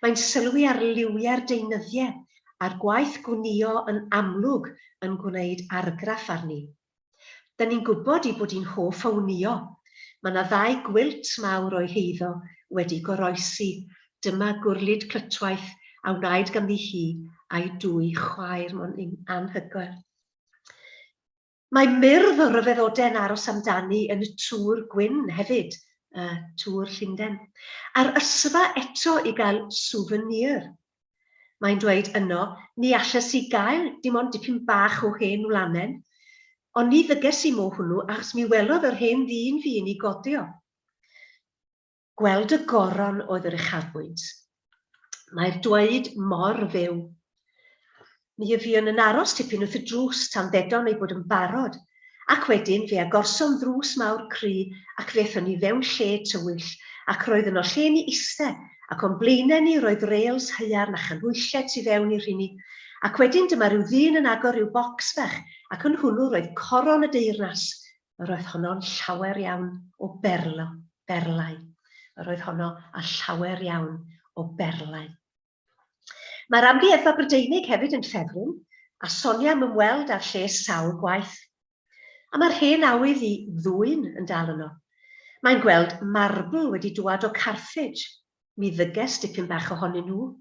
Mae'n sylwi ar liwiau'r deunyddiau a'r gwaith gwnïo yn amlwg yn gwneud argraff arni. Da ni'n gwybod ei bod hi'n hoff o wnïo. Mae 'na ddau gwilt mawr o'i heiddo wedi goroesi. Dyma gwrlid clytwaith a wnaed ganddi hi a'i dwy chwaer. Mae'n anhygoel. Mae myrdd o ryfeddodau'n aros amdani yn y Tŵr Gwyn hefyd, uh, Tŵr Llundain. A'r ysfa eto i gael souvenir. Mae'n dweud yno, mi alles i gael dim ond dipyn bach o hen wlanen, ond ni ddyges i mo hwnnw achos mi welodd yr hen ddyn fi yn ei godi o. Gweld y goron oedd yr uchafbwynt. Mae'r dweud mor fyw. Mi y fuon yn aros tipyn wrth y drws tan ddedon ei bod yn barod, ac wedyn fe agorsom ddrws mawr cry ac fe aethon ni fewn lle tywyll, ac roedd yno lle ni iste, ac o'n blaenau ni roedd rêls haearn a chanhwyllau tu fewn i'r rheini, ac wedyn dyma rhyw ddyn yn agor rhyw bocs bach, ac yn hwnnw roedd coron y deyrnas, yr oedd honno'n llawer iawn o berlo, berlau, yr oedd honno â llawer iawn o berlau. Mae'r Amgueddfa Brydeinig hefyd yn ffefryn, a sonia am ymweld â'r lle sawl gwaith. A mae'r hen awydd i ddwyn yn dal yno. Mae'n gweld marbl wedi dwad o Carthage. Mi ddyges dipyn bach ohonyn nhw.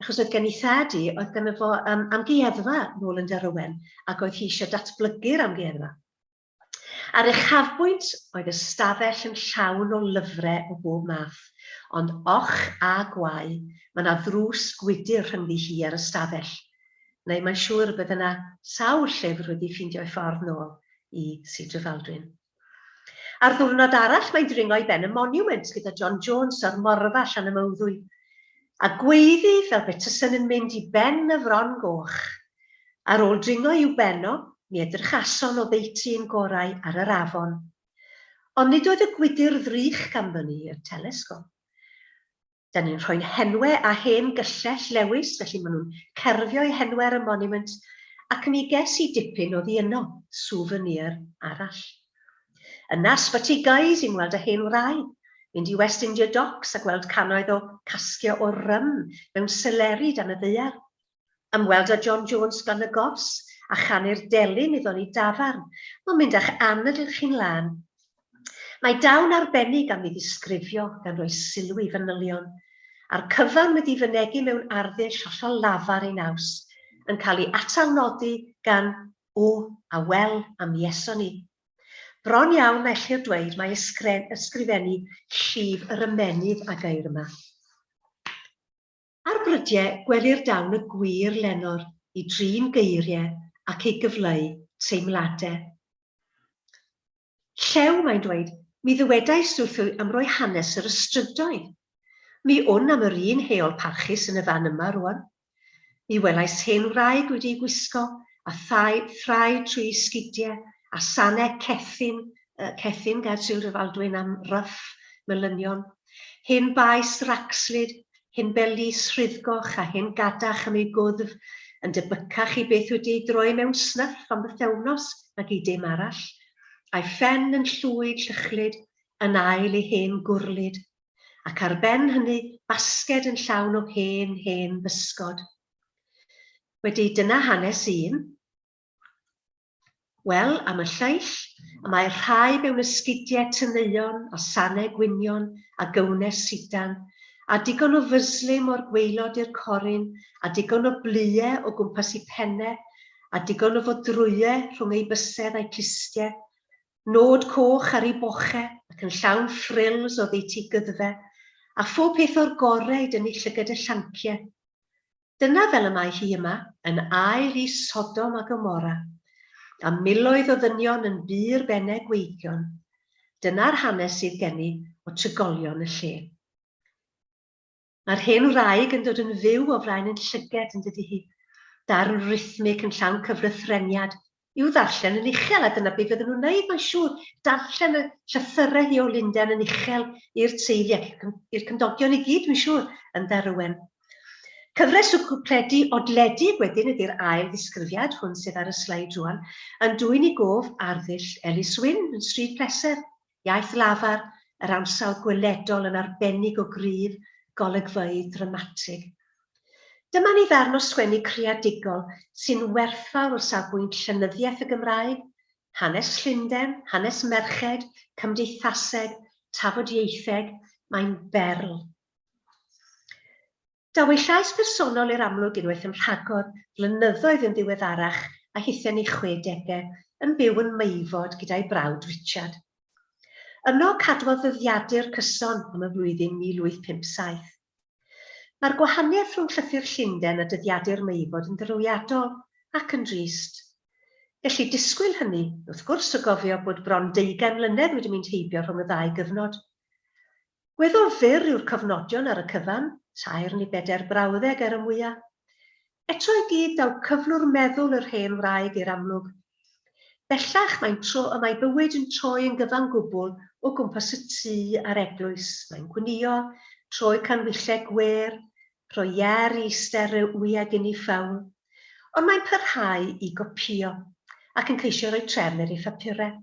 Achos oedd gen i thad i, oedd gynno fo um, amgueddfa nôl yn Darowen, ac oedd hi eisiau datblygu'r amgueddfa. Ar uchafbwynt oedd y stafell yn llawn o lyfrau o bob math, ond och a gwae, mae 'na ddrws gwydr rhyngddi hi a'r ystafell. Neu mae'n siŵr y bydde 'na sawl llyfr wedi ffeindio'i ffordd nôl i Sir Drefaldwyn. Ar ddiwrnod arall mae'n dringo i ben y monument gyda John Jones o'r Morfa Llanymawddwy, a gweiddi fel pe tysen yn mynd i ben y Fron Goch. Ar ôl dringo i'w ben o, mi edrychason oddeutu ein gorau ar yr afon. Ond nid oedd y gwydr ddrych ganddon ni, y telesgop. Da ni'n rhoi'n henwe a hen gyllell Lewis, felly maen nhw'n cerfio eu henwe ar y monument, ac mi ges i dipyn oddi yno, souvenir arall. Yna, Sbyty Guys i weld y hen wraig, mynd i West India Docks a gweld cannoedd o casgio o rym mewn seleri dan y ddaear. Ymweld â John Jones gan y gors a chanu'r delyn iddo yn ei dafarn. Mae'n mynd â'ch anadl chi'n lân. Mae dawn arbennig am ei ddisgrifio gan roi sylw i fanylion, a'r cyfan wedi fynegi mewn arddull hollol lafar ei naws, yn cael ei atalnodi gan O, a wel, a mi eson ni. Bron iawn ellir dweud mai ysgrifennu llif yr ymennydd a geir yma. Ar brydiau gwelir dawn y gwir lenor i drin geiriau ac i gyfleu teimladau. Llew, mae'n dweud, mi ddywedais wrtho am roi hanes yr ystrydoedd. Mi wn am yr un heol parchus yn y fan yma rwan. Mi welais hen wraig wedi ei gwisgo a thai, thraed trwy ei sgidiau a sanau cethin, cethin gair Silver Faldwyn am ryff, melynion, hen baes racslyd, hen belis rhuddgoch a hen gadach am ei gwddf, yn debycach i beth wedi ei droi mewn snyff am bythewnos nag i dim arall, a'i phen yn llwyd llychlyd yn ail ei hen gwrlid, ac ar ben hynny basged yn llawn o hen, hen bysgod. Wedi dyna hanes un. Wel, am y lleill, y mae rhai mewn esgidiau teneuon a sanau gwynion a gownes sidan, a digon o fyslim o'r gwaelod i'r corun, a digon o blue o gwmpas eu pennau, a digon o fodrwyau rhwng eu bysedd a'u clustiau, Nod coch ar ei boche ac yn llawn ffrils oddeutu gyddfe, a phob peth o'r gore i dynnu llygad y llancie. Dyna fel y mae hi yma, yn ail i Sodom a Gomorra, a miloedd o ddynion yn bur benne gweigion. Dyna'r hanes sydd gen i o trigolion y lle. Mae'r hen wraig yn dod yn fyw o flaen yn llyged, yn dydy hi? Darn rhythmig yn llawn cyflythreniad i'w ddarllen yn uchel, a dyna be fydden nhw'n wneud, mae'n siŵr, darllen y llythyrau hi o Lundain yn uchel i'r teulu ac i'r cymdogion i gyd, dwi'n siŵr, yn Darowen. Cyfres o gwpledi odledig wedyn ydy'r ail ddisgrifiad, hwn sydd ar y sleid rwan, yn dwyn i gof arddull Elis Wyn yn Stryd Pleser, Iaith lafar, yr ansawdd gweledol yn arbennig o gryf, golygfeydd dramatig. Dyma ni ddarn o sgwennu creadigol sy'n werthfawr o safbwynt llenyddiaeth y Gymraeg, hanes Llundain, hanes merched, cymdeithaseg, tafodieitheg, mae'n berl. Daw ei llais personol i'r amlwg unwaith yn rhagor, flynyddoedd yn ddiweddarach a hithau'n ei chwedegau, yn byw yn Meifod gyda'i brawd Richard. Yno cadwodd ddyddiadur cyson am y flwyddyn 1857. Mae'r gwahaniaeth rhwng llythyr Llundain a dyddiadur Meifod yn drawiadol ac yn drist. Gellid disgwyl hynny, wrth gwrs, o gofio bod bron deugain mlynedd wedi mynd heibio rhwng y ddau gyfnod. Gweddol fyr yw'r cofnodion ar y cyfan, tair neu bedair brawddeg ar y mwya'. Eto i gyd daw cyflwr meddwl yr hen wraig i'r amlwg. Bellach mae'n tro y mae bywyd yn troi yn gyfan gwbl o gwmpas y tŷ a'r eglwys, mae'n gwnïo, troi canhwyllau gwêr, rhoi iêr i eistedd wyau gini ffawl. Ond mae'n parhau i gopïo, ac yn ceisio rhoi trefn ar ei phapurau.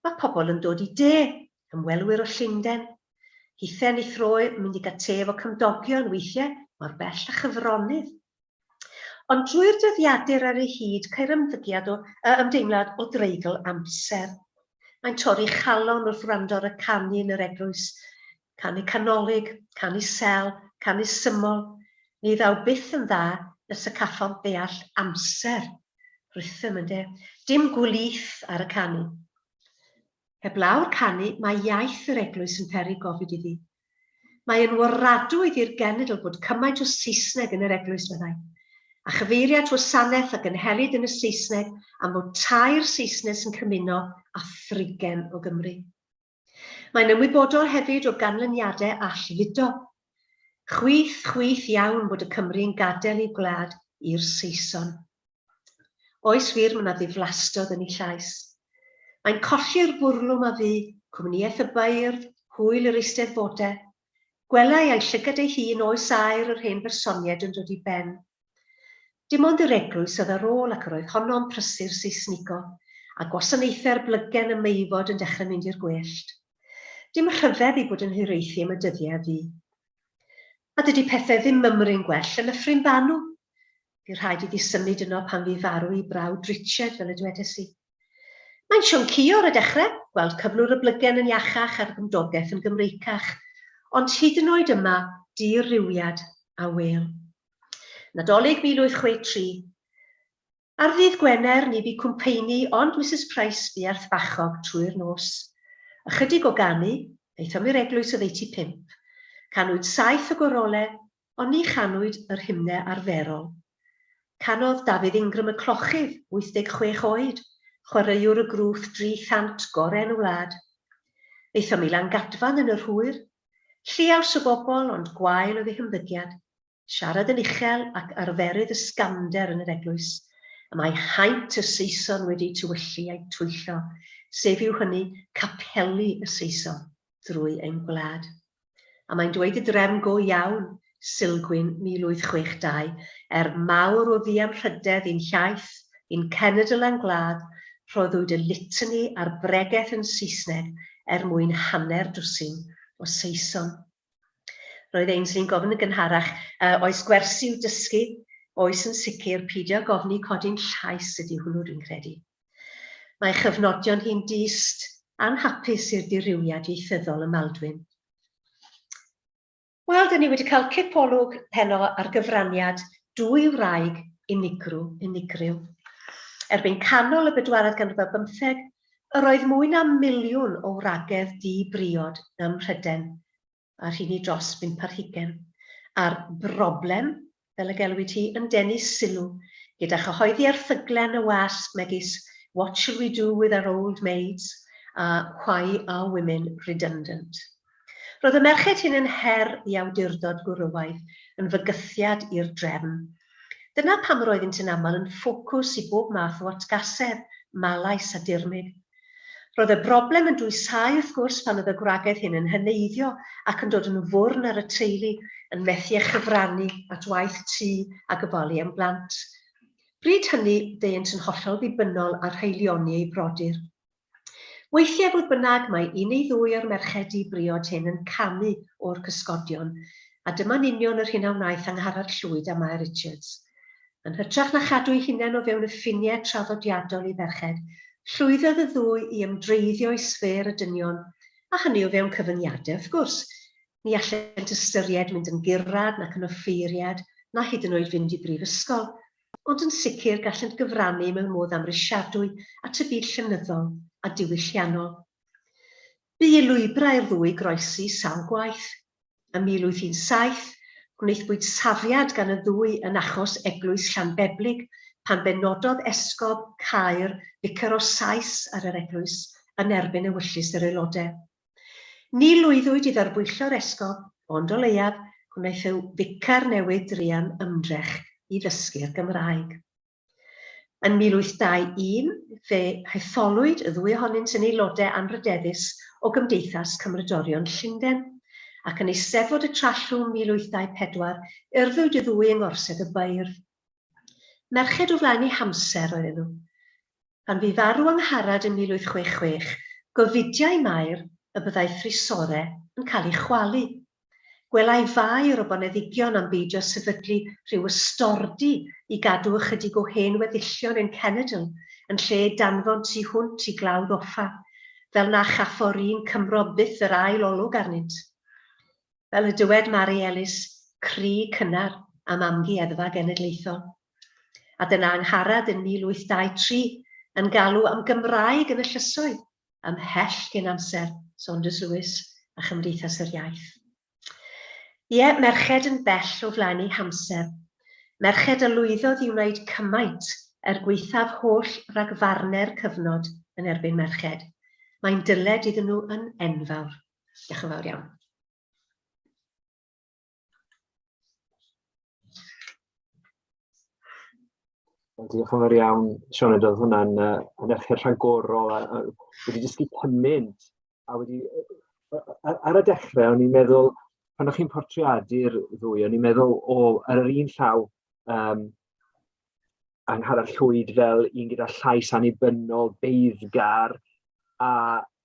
Mae pobl yn dod i de, ymwelwyr o Llundain. Hithe yn ei thro yn mynd i gael te efo cymdogion, weithiau mor bell â chyfronydd. Ond drwy'r dyddiadur ar ei hyd, ceir ymddygiad o, ymdeimlad o dreigl amser. Mae'n torri chalon wrth wrando ar y canu yn yr eglwys. Canu canolig, canu sel, canu syml. Ni ddaw byth yn dda nes y caffont ddeall amser. Rhythm, ynde? Dim gwlith ar y canu. Heblaw'r canu, mae iaith yr eglwys yn peri gofid iddi. Mae yn waradwydd i'r genedl bod cymaint o Saesneg yn yr eglwys, meddai. A chyfeiria at wasanaeth a gynhelid yn y Saesneg am fod tair Saesnes yn cymuno â thrigen o Gymru. Mae'n ymwybodol hefyd o ganlyniadau allfudo. Chwith, chwith iawn bod y Cymry yn gadael eu gwlad i'r Saeson. Oes wir, mae 'na ddiflastod yn ei llais. Mae'n colli'r bwrlwm a fu, cwmnïaeth y beirdd, hwyl yr eisteddfodau. Gwelai â'i llygad ei hun oes aur yr hen bersoniaid yn dod i ben. Dim ond yr eglwys oedd ar ôl ac yr oedd honno'n prysur Seisnigo, a gwasanaethau'r blygen ym Meifod yn dechrau mynd i'r gwellt. Dim rhyfedd ei bod yn hiraethu am y dyddiau a fu. A dydy pethau ddim mymryn gwell yn Nyffryn Banw. Bu rhaid iddi symud yno pan fu farw ei brawd Richard, fel y dwedes i. Mae'n sioncio ar y dechrau, gweld cyflwr y blygen yn iachach a'r gymdogaeth yn Gymreicach, ond hyd yn oed yma, di-rywiad a wêl. Nadolig 1863. Ar ddydd Gwener, ni bu cwmpeini ond Misus Price buarth bachog trwy'r nos. Ychydig o ganu, aethom i'r eglwys oddeutu pump. Canwyd saith o gorolau, Ond ni chanwyd yr hymne arferol. Canodd Dafydd Ingram y clochydd, 86 oed, chwaraewr y grŵp dri thant gorau yn y wlad. Aethom i Langadfan yn yr hwyr. Lliaws o bobl, ond gwael oedd eu hymddygiad. Siarad yn uchel ac arferydd ysgafnder yn yr eglwys. Y mae haint y Saeson wedi tywyllu a'i twyllo, sef yw hynny capeli y Saeson drwy ein gwlad. A mae'n dweud y drefn go iawn, Sulgwyn 1862, er mawr o ddianrhydedd i'n hiaith, i'n cenedl a'n gwlad, rhoddwyd y litany a'r bregeth yn Saesneg er mwyn hanner dwsin o Saeson. Roedd Ainsley'n gofyn yn gynharach, uh, oes gwersi i'w dysgu? Oes yn sicr, pidio gofni codi'n llais ydy hwnnw dwi'n credu. Mae chyfnodion hi'n dyst anhapus i'r dirywiad ieithyddol ym Maldwyn. Wel, dyn ni wedi cael cipolwg heno ar gyfraniad dwy wraig unigryw, unigryw. Erbyn canol y bedwaredd ganrif ar bymtheg, Yr oedd mwy na miliwn o wragedd di-briod ym Mhryden, a rheiny dros bump ar hugain, a'r broblem, fel y gelwid hi, yn denu sylw, gyda chyhoeddi erthyglau yn y wasg megis What shall we do with our old maids? a Why are women redundant? Roedd y merched hyn yn her i awdurdod gwrywaidd, yn fygythiad i'r drefn. Dyna pam yr oeddynt yn aml yn ffocws i bob math o atgasedd, malais a dirmyg. Roedd y broblem yn dwysáu wrth gwrs pan oedd y gwragedd hyn yn heneiddio ac yn dod yn fwrn ar y teulu, yn methu â chyfrannu at waith tŷ a gofalu am blant. Bryd hynny, deuent yn hollol ddibynnol ar haelioni eu brodyr. Weithiau, fodd bynnag, mae un neu ddwy o'r merched di-briod hyn yn camu o'r cysgodion, a dyma'n union yr hyn a wnaeth Angharad Llwyd a Mair Richards. Yn hytrach na chadw eu hunain o fewn y ffiniau traddodiadol i ferched, llwyddodd y ddwy i ymdreiddio i sffêr y dynion, a hynny o fewn cyfyngiadau, wrth gwrs. Ni allent ystyried mynd yn gurad nac yn offeiriad, na hyd yn oed fynd i brifysgol, ond yn sicr gallent gyfrannu mewn modd amhrisiadwy at y byd llenyddol a diwylliannol. Bu i lwybrau'r ddwy groesi sawl gwaith. Ym 1817, gwnaethpwyd safiad gan y ddwy yn achos eglwys Llanbeblig pan benododd esgob Caer ficer o Sais ar yr eglwys yn erbyn ewyllys yr aelodau. Ni lwyddwyd i ddarbwyllo'r esgob, ond o leiaf, gwnaeth y ficar newydd druan ymdrech i ddysgu'r Gymraeg. Yn 1821, fe hetholwyd y ddwy ohonynt yn aelodau anrhydeddus o Gymdeithas Cymrodorion Llundain, ac yn Eisteddfod y Trallwng 1824, urddwyd y ddwy yng Ngorsedd y Beirdd. Merched o flaen eu hamser oedden nhw. Pan fu farw Angharad yn 1866, gofidiai Mair y byddai Thrysore yn cael ei chwalu. Gwelai Fair o boneddigion am beidio sefydlu rhyw ystordy i gadw ychydig o hen weddillion ein cenedl yn lle eu danfon tu hwnt i Glawdd Offa, fel na chaffo'r un Cymro byth yr ail olwg arnynt. Fel y dywed Mari Ellis, cri cynnar am Amgueddfa Genedlaethol. A dyna Angharad yn 1823 yn galw am Gymraeg yn y llysoedd, ymhell cyn amser Saunders Lewis a Chymdeithas yr Iaith. Ie, merched yn bell o flaen eu hamser. Merched a lwyddodd i wneud cymaint er gwaethaf holl ragfarnau'r cyfnod yn erbyn merched. Mae'n dyled iddyn nhw yn enfawr. Diolch yn fawr iawn. Diolch yn fawr iawn, Sioned, oedd hwnna'n uh, anerchiad rhagorol a, a wedi dysgu cymaint a wedi... Ar y dechrau, o'n i'n meddwl, pan o'ch chi'n portreadu'r ddwy, o'n i'n meddwl, o, ar yr un llaw, um, Angharad Llwyd fel un gyda llais annibynnol, beiddgar, a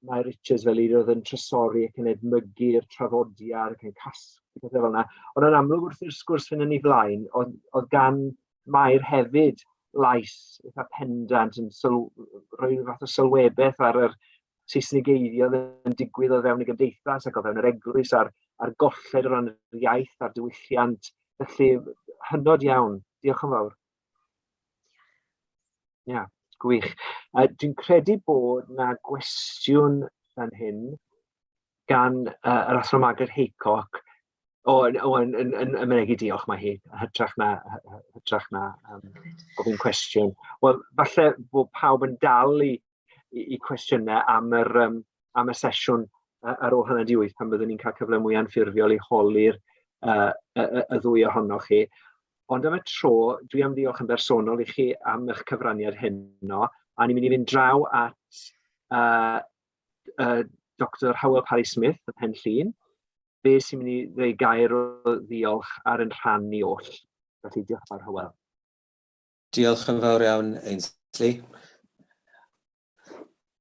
mae Richards fel un oedd yn trysori ac yn edmygu'r traddodiad ac yn casglu pethau fel yna. Ond yn amlwg wrth i'r sgwrs fynd yn ei flaen, oedd, oedd gan Mair hefyd lais eitha pendant yn sylw, rhoi rhyw fath o sylwebaeth ar yr Saesnigeiddio oedd yn digwydd o fewn y gymdeithas ac o fewn yr eglwys a'r, a'r golled o ran yr iaith a'r diwylliant. Felly, hynod iawn. Diolch yn fawr. Ia, yeah, gwych. Uh, dwi'n credu bod na gwestiwn fan hyn gan uh, yr athro Margaret Haycock. O, o yn, yn, yn, yn mynegi diolch mae hi, hytrach na, hytrach na um, gofyn cwestiwn. Wel, falle bod pawb yn dal i, i, i cwestiynau am, yr, um, am y sesiwn ar ôl hanner di wyth pan byddwn ni'n cael cyfle mwy anffurfiol i holi'r y, y, y ddwy ohonoch chi. Ond am y tro, dwi am ddiolch yn bersonol i chi am eich cyfraniad heno, a ni'n mynd i fynd draw at Dr Hywel Parry Smith, y Pen Llŷn, fe sy'n mynd i ddweud gair o ddiolch ar yn rhan ni oll. Felly diolch yn fawr Hywel. Diolch yn fawr iawn, Ainsley.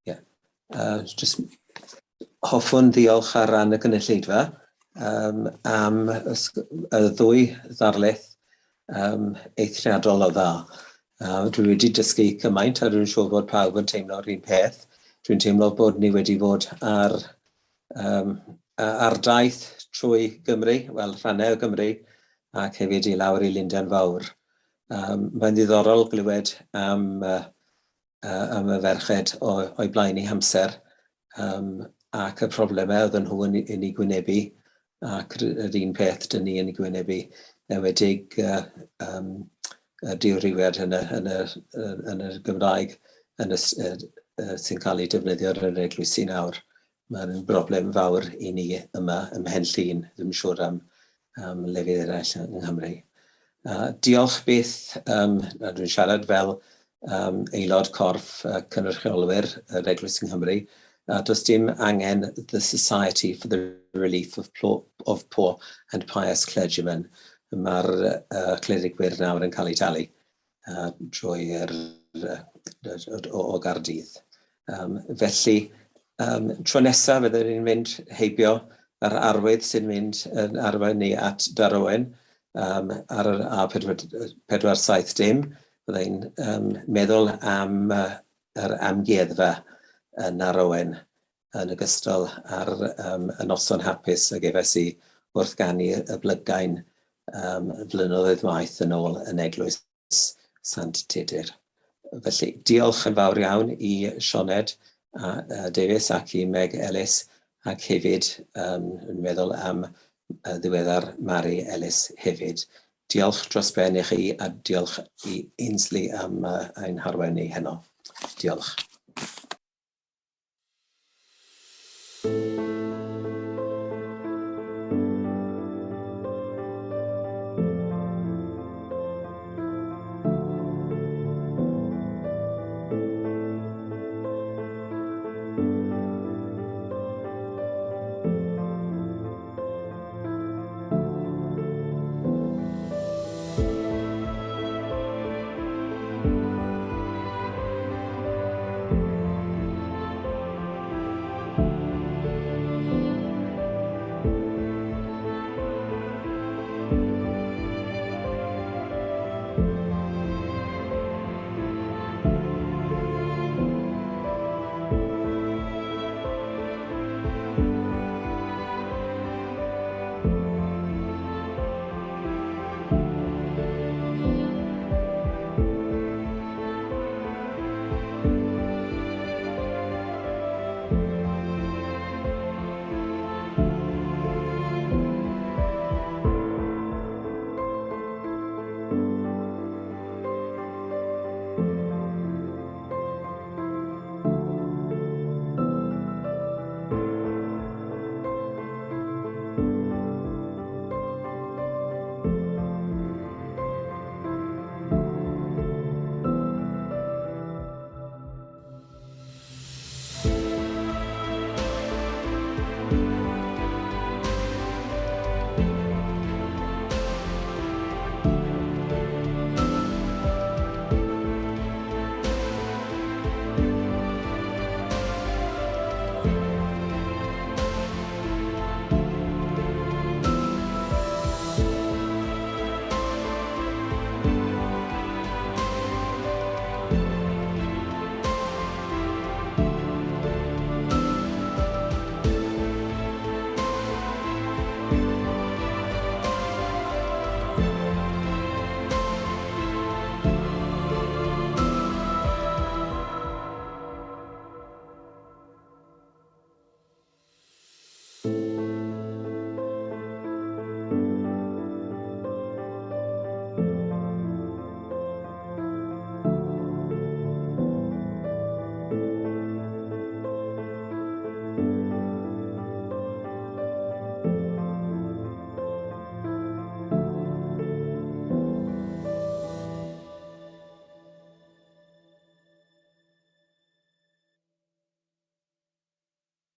Yeah. Just hoffwn ddiolch ar ran y gynulleidfa am y, y ddwy ddarlith eithriadol o dda. Dwi wedi dysgu cymaint a dwi'n siŵr bod pawb yn teimlo'r un peth. Dwi'n teimlo bod ni wedi bod ar, um, ar daith trwy Gymru, wel rhannau o Gymru, ac hefyd i lawr i Lundain Fawr. Mae'n ddiddorol glywed am am y ferched o'i blaen eu hamser um, ac y problemau oedden nhw yn, yn ei gwynebu ac yr un peth dyn ni yn ei gwynebu, enwedig um, y diwriwiad yn y, yn y, yn y Gymraeg yn y, sy'n cael ei defnyddio ar yr eglwysi nawr. Mae'n broblem fawr i ni yma ym Mhen Llŷn, ddim yn siŵr am, am lefydd eraill yng Nghymru. Diolch byth, a dwi'n siarad fel aelod corff cynrychiolwyr yr Eglwys yng Nghymru, a does dim angen the Society for the Relief of, of Poor and Pious Clergymen. Mae'r clerigwyr nawr yn cael eu talu drwy'r o, o Gaerdydd. Felly, tro nesaf fyddwn ni'n mynd heibio yr arwydd sy'n mynd yn arwain ni at Darowen ar yr A470, byddai'n meddwl am yr amgueddfa yn Narowen yn ogystal â'r y noson hapus a gefais i wrth ganu y blygain flynyddoedd maith yn ôl yn eglwys Sant Tudur. Felly, diolch yn fawr iawn i Sioned a, Davies ac i Meg Ellis ac hefyd yn meddwl am ddiweddar Mari Ellis hefyd. Diolch dros ben i chi a diolch i Ainsley am ein harwain ni heno. Diolch.